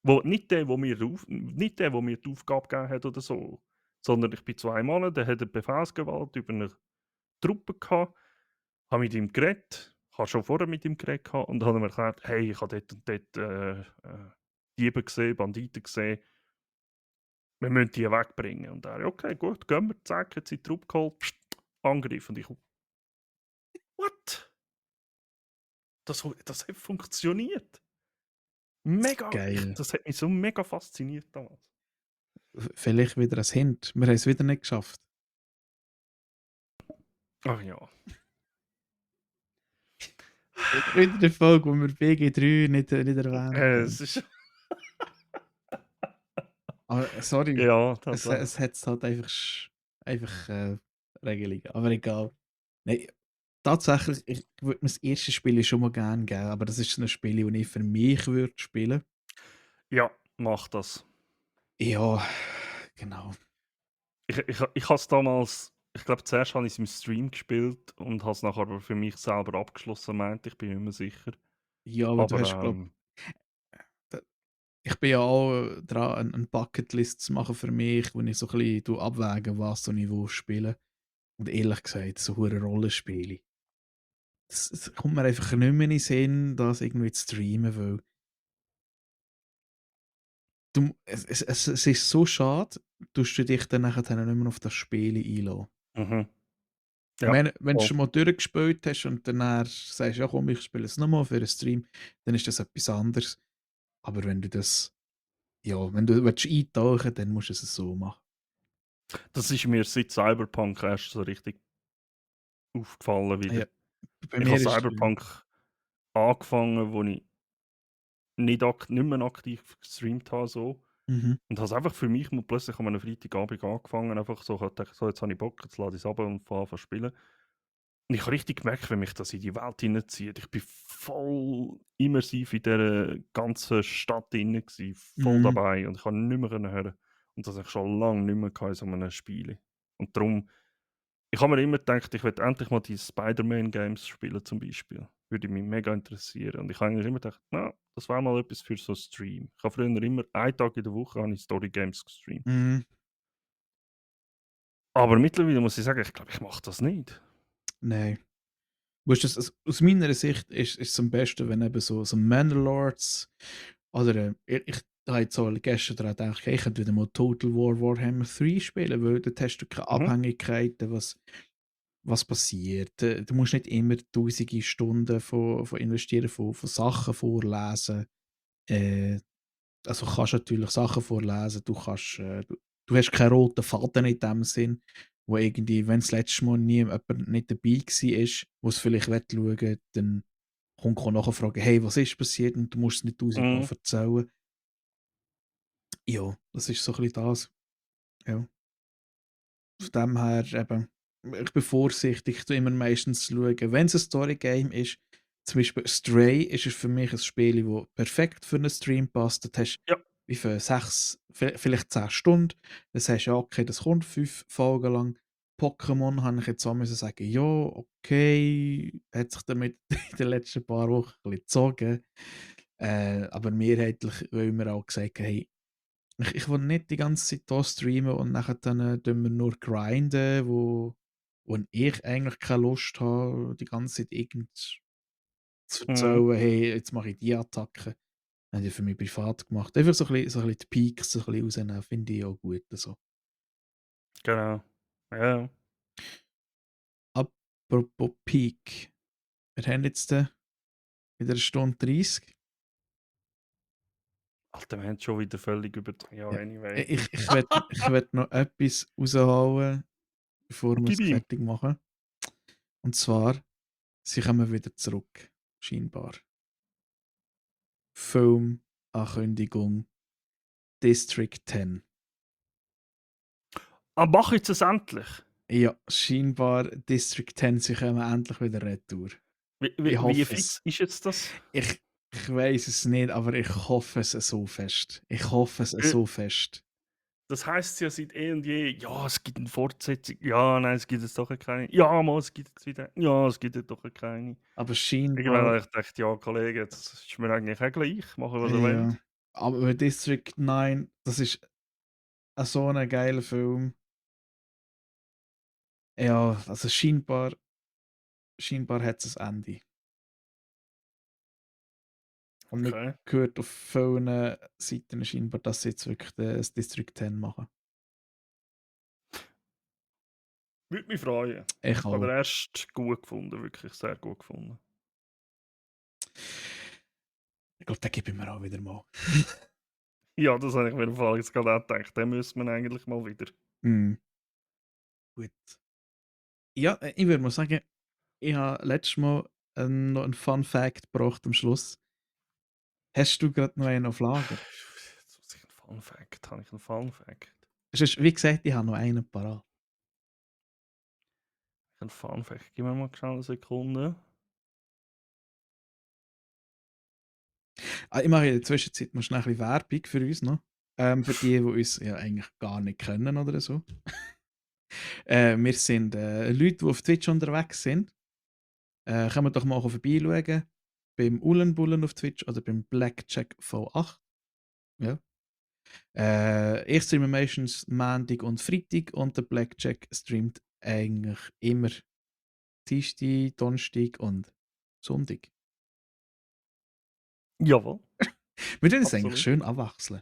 wo nicht der, wo mir die Aufgabe gegeben hat oder so, sondern ich bin zu einem Mann, der hat eine Befehlsgewalt über eine Truppe gehabt, habe mit ihm geredet, habe schon vorher mit ihm geredet gehabt und habe ihm erklärt: «Hey, ich habe dort und dort, Diebe gesehen, Banditen gesehen, wir müssen die wegbringen.» Und er: «Okay, gut, gehen wir.» Zack, hat seine Truppe geholt, pst, Angriff. Und ich: «What? Das hat funktioniert!» Geil. Das hat mich so mega fasziniert damals. Vielleicht wieder ein Hint. Wir haben es wieder nicht geschafft. Ach ja. Wieder eine Folge, wo wir BG3 nicht erwähnt haben. Es ist Aber sorry, ja, es tatsächlich. hat halt einfach einfach, Regelungen, aber egal. Nein, tatsächlich, ich würde mir das erste Spiel schon mal gerne geben, aber das ist so 'n Spiel, das ich für mich würde spielen. Ja, mach das. Ja, genau. Ich habe es damals, ich glaube, zuerst habe ich es im Stream gespielt und habe es nachher aber für mich selber abgeschlossen, meinte ich, bin mir nicht mehr sicher. Ja, aber du Aber, hast, glaube, d ich bin ja auch dran, 'n Bucketlist zu machen für mich, wo ich so 'n bisschen abwäge, was soll ich wo spielen. Und ehrlich gesagt, so hure Rollenspiele, es kommt mir einfach nicht mehr in den Sinn, das irgendwie zu streamen, weil es ist so schade, tust du dich dann nachher nicht mehr auf das Spiel einlassen. Mhm. Ja, Wenn du voll. schon mal durchgespielt hast und danach sagst: „Ja komm, ich spiele es nochmal für einen Stream“, dann ist das etwas anderes. Aber wenn du das wenn du willst eintauchen, dann musst du es so machen. Das ist mir seit Cyberpunk erst so richtig aufgefallen wieder. Ja, bei Ich habe mir ist Cyberpunk angefangen, wo ich nicht mehr aktiv gestreamt habe so. mhm, Und habe es einfach für mich mal plötzlich an einem Freitagabend angefangen, einfach so, ich habe gedacht: „So, jetzt habe ich Bock, jetzt lade ich's runter und fange an zu spielen.“ Und ich habe richtig gemerkt, wenn mich das in die Welt hineinzieht. Ich bin voll immersiv in dieser ganzen Stadt drin gsi, voll mhm, dabei und ich habe nicht mehr hören. Und das habe ich schon lange nicht mehr gehabt in so einem Spiel. Und darum ich habe mir immer gedacht, ich möchte endlich mal die Spider-Man-Games spielen zum Beispiel. Würde mich mega interessieren. Und ich habe eigentlich immer gedacht: „Na, das wäre mal etwas für so 'n Stream.“ Ich habe früher immer einen Tag in der Woche habe ich Story-Games gestreamt. mhm. Aber mittlerweile muss ich sagen, ich glaube, ich mache das nicht. Nein. Musst das aus meiner Sicht ist es am besten, wenn eben so Manor-Lords oder, ich habe jetzt so gestern daran gedacht, ich könnte wieder mal Total War Warhammer 3 spielen, weil dort hast du keine Mhm, Abhängigkeiten, was passiert. Du musst nicht immer tausende Stunden von investieren, von Sachen vorlesen. Äh, also kannst natürlich Sachen vorlesen, du hast keinen roten Faden in dem Sinn, wo irgendwie, wenn das letzte Mal jemand nicht dabei war, wo's vielleicht schauen, dann kommt nachfragen: «Hey, was ist passiert?» Und du musst es nicht tausendmal mhm, erzählen. Ja, das ist so ein bisschen das, ja. Von dem her eben, ich bin vorsichtig, ich tue immer meistens schauen, wenn's 'n Storygame ist, zum Beispiel Stray ist es für mich ein Spiel, das perfekt für einen Stream passt. Dort hast ja, wie viel 6, vielleicht 10 Stunden. Dann sagst du: «Ja, okay, das kommt 5 Folgen lang.» Pokémon habe ich jetzt auch müssen sagen: «Ja, okay, hat sich damit in den letzten paar Wochen ein bisschen gezogen.» Aber mehrheitlich, weil wir auch gesagt haben: «Hey, ich will nicht die ganze Zeit hier streamen und nachher dann tun wir nur grinden, wo ich eigentlich keine Lust habe, die ganze Zeit irgend zu mhm, erzählen: ‹Hey, jetzt mache ich die Attacke.›» Habe ich für mich privat gemacht. Einfach so ein bisschen die Peaks so ein bisschen rausnehmen, finde ich auch gut so. genau. Ja, Apropos Peak, wir haben jetzt wieder 1 Stunde 30. Alter, wir haben schon wieder völlig ja, Ja. anyway. Ich werde noch etwas raushauen, bevor wir es Gib ihm. fertig machen. Und zwar, sie kommen wieder zurück, scheinbar. Filmankündigung District 10. Ah, mach jetzt es endlich. Ja, scheinbar District 10, sie kommen endlich wieder retour. Ich Wie hoffe es. fix ist jetzt das? Ich weiß es nicht, aber ich hoffe es so fest. Ich hoffe es Äh, so fest. Das heisst ja seit eh und je: „Ja, es gibt 'ne Fortsetzung. Ja, nein, es gibt jetzt doch keine. Ja, mal, es gibt jetzt wieder. Ja, es gibt jetzt doch keine.“ Aber Irgendwann scheinbar, habe ich gedacht: „Ja, Kollege, jetzt ist mir eigentlich auch gleich, machen, was ihr ja. wollt.“ Aber bei District 9, das ist so ein geiler Film. Ja, also scheinbar hat es ein Ende. Und man Okay. hört auf vielen Seiten scheinbar, dass sie jetzt wirklich das District 10 machen. Würde mich freuen. Ich Ich habe auch. den ersten gut gefunden, wirklich sehr gut gefunden. Ich glaube, den gebe ich mir auch wieder mal. Ja, das habe ich mir im Fall jetzt gerade auch gedacht. Den müsste man eigentlich mal wieder. Mhm, gut. Ja, ich würde mal sagen, ich habe letztes Mal, noch 'n Fun Fact gebracht am Schluss. Hast du gerade noch einen auf Lager? Jetzt muss ich 'n Fun Fact habe ich 'n Fun Fact? Sonst, wie gesagt, ich habe noch einen parat. 'N Fun Fact. Gib mir mal schnell 'ne Sekunde. Ich mache in der Zwischenzeit noch schnell ein bisschen Werbung für uns noch. Für die uns ja eigentlich gar nicht kennen oder so. Wir sind, Leute, die auf Twitch unterwegs sind. Kommt doch mal vorbeischauen. Beim Uhlenbullen auf Twitch oder beim Blackjack V8. Ja. Ich streame meistens Montag und Freitag und der Blackjack streamt eigentlich immer Dienstag, Donnerstag und Sonntag. Jawohl, Wir tun es eigentlich absolut. schön abwechseln.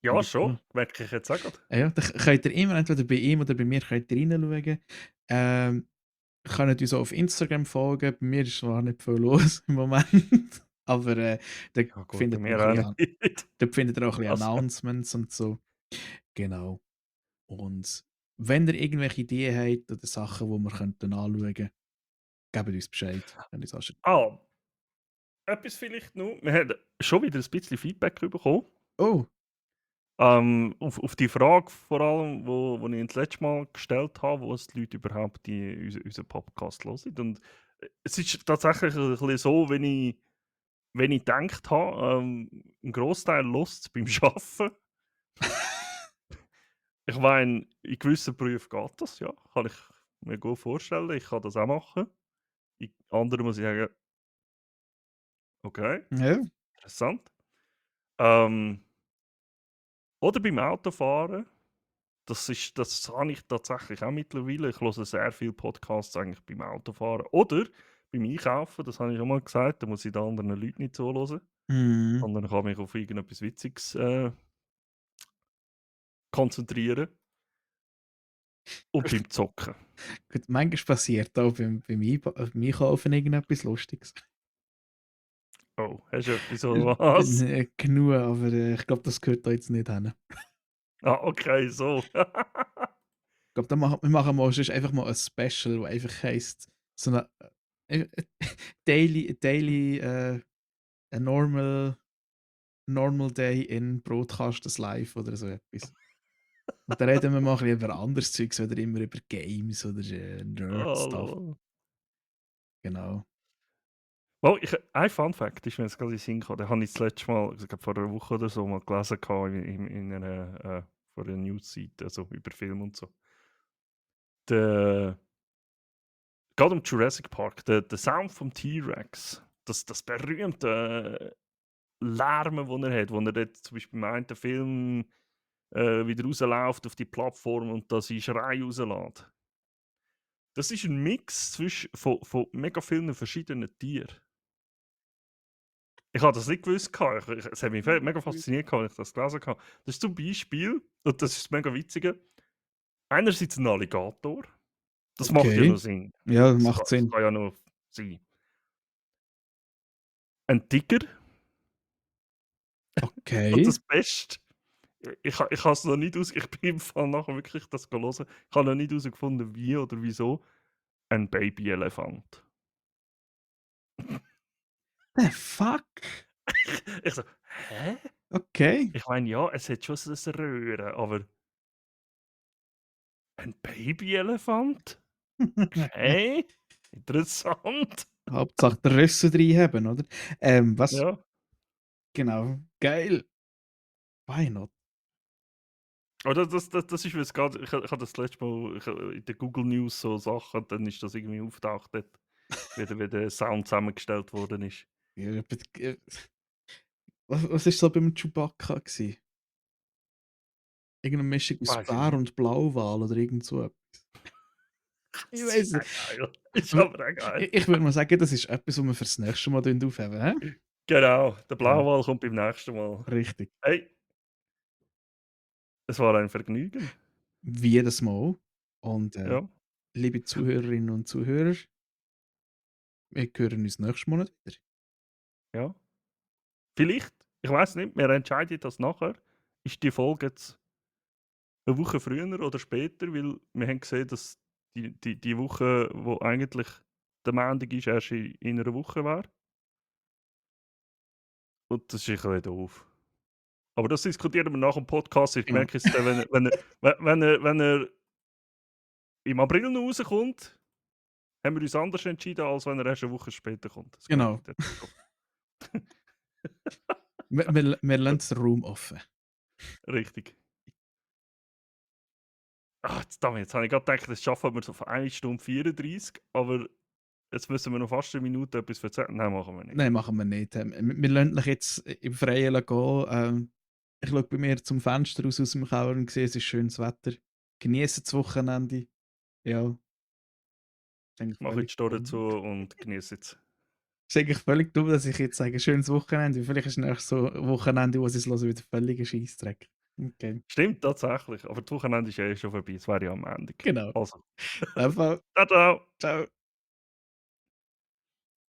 Ja, Finde ich schon, cool. merke ich jetzt auch grad. Ja, dann könnt ihr immer entweder bei ihm oder bei mir könnt ihr reinschauen. Ähm, könnt uns auch auf Instagram folgen. Bei mir ist zwar nicht viel los im Moment, aber da Ja gut, bei findet ihr mir auch auch ein bisschen, nicht. da findet ihr auch ein bisschen Also, Announcements und so. Genau. Und wenn ihr irgendwelche Ideen habt oder Sachen, die wir könnten anschauen könnten, gebt uns Bescheid. Wenn uns ansteht. ah, etwas vielleicht noch. Wir haben schon wieder ein bisschen Feedback bekommen. Oh, Auf die Frage vor allem, wo ich das letzte Mal gestellt habe, wo es die Leute überhaupt unseren Podcast hören. Und es ist tatsächlich ein bisschen so, wenn ich gedacht habe, ein Großteil lässt es beim Arbeiten. Ich meine, in gewissen Berufen geht das, ja. Kann ich mir gut vorstellen. Ich kann das auch machen. In anderen muss ich sagen, okay, ja. interessant. Ähm, oder beim Autofahren. Das habe ich tatsächlich auch mittlerweile. Ich höre sehr viele Podcasts eigentlich beim Autofahren oder beim Einkaufen, das habe ich schon mal gesagt, da muss ich den anderen Leuten nicht zuhören, Mhm. sondern kann mich auf irgendetwas Witziges, konzentrieren. Und beim Zocken. Gut, manchmal passiert auch beim Einkaufen irgendetwas Lustiges. Oh, hast du etwas oder was? Genug, aber ich glaube, das gehört da jetzt nicht hin. Ah, okay, so. Ich glaube, wir machen mal sonst einfach mal ein Special, das einfach heisst, so eine Daily a normal Day in Broadcasters Live oder so etwas. Und dann reden wir mal ein bisschen über anderes Zeugs oder immer über Games oder Nerd-Stuff. Hallo. Genau. Oh, ein Fun Fact ist mir jetzt gerade in den Sinn gekommen, den habe ich das letzte Mal, ich glaube vor einer Woche oder so, mal gelesen gehabt in einer, von einer News-Seite, also über Film und so. Der, Gerade um Jurassic Park, der Sound vom T-Rex, das berühmte Lärmen, das er hat, wo er dort zum Beispiel im einen Film wieder rausläuft auf die Plattform und da seinen Schrei rauslässt. Das ist ein Mix von mega vielen verschiedenen Tieren. Ich habe das nicht gewusst. Es hat mich mega fasziniert, als ich das gelesen habe. Das ist zum Beispiel, und das ist das mega Witzige, einerseits ein Alligator. Das macht ja Okay. noch Sinn. Ja, Das macht Sinn. kann ja noch sein. Ein Tiger. Und Okay. das Beste, ich habe es noch nicht ich bin im Fall nachher wirklich das hören. Ich habe noch nicht herausgefunden, wie oder wieso. Ein Babyelefant. The fuck? Ich so, hä? Okay. Ich meine, ja, es hat schon so ein Röhren, aber ein Babyelefant? Okay, interessant. Hauptsache der Rüssel drin haben, oder? Was? Ja. Genau. Geil. Why not? Aber das ist, was gerade, ich habe das letzte Mal in der Google News so Sachen, dann ist das irgendwie auftaucht, dort, wie der Sound zusammengestellt worden ist. Ja, was ist so beim Chewbacca gewesen? Irgendeine Mischung aus Weiß ich Bär nicht. und Blauwal oder irgend so etwas. Ich Das weiß ist nicht. auch geil. Ist W aber auch geil. ich würde mal sagen, das ist etwas, was wir fürs nächste Mal aufheben, hä? Genau, der Genau, Blauwal kommt beim nächsten Mal. richtig. Hey, es war ein Vergnügen. Wie jedes Mal. Und, Ja, liebe Zuhörerinnen und Zuhörer, wir hören uns nächstes Monat wieder. ja. Vielleicht, ich weiß nicht, wir entscheiden das nachher. Ist die Folge jetzt eine Woche früher oder später? Weil wir haben gesehen, dass die Woche, wo eigentlich der Montag ist, erst in einer Woche wäre. Und das ist ein bisschen doof. Aber das diskutieren wir nach dem Podcast. Ich Genau. merke es dann, wenn er im April noch rauskommt, haben wir uns anders entschieden, als wenn er erst eine Woche später kommt. Das merke Genau. ich dann. Wir lassen den Raum offen. Richtig. Ah, jetzt habe ich gerade gedacht, das schaffen wir so auf 1 Stunde 34, aber jetzt müssen wir noch fast eine Minute etwas erzählen. Nein, machen wir nicht. Nein, machen wir nicht. Wir lassen euch jetzt im Freien gehen. Ich schaue bei mir zum Fenster aus dem Keller und sehe, es ist schönes Wetter. Genießen das Wochenende. Ja, ist eigentlich Mach völlig jetzt die Tore dumm. zu und genieße jetzt. Ist eigentlich völlig dumm, dass ich jetzt sage, schönes Wochenende. Vielleicht ist nächstes so ein Wochenende, wo sie es hören, wieder völliger Scheissdreck. Okay, Stimmt tatsächlich, aber das Wochenende ist ja eh schon vorbei, es wäre ja am Ende. genau. Also, Einfach tschau, tschau. ciao.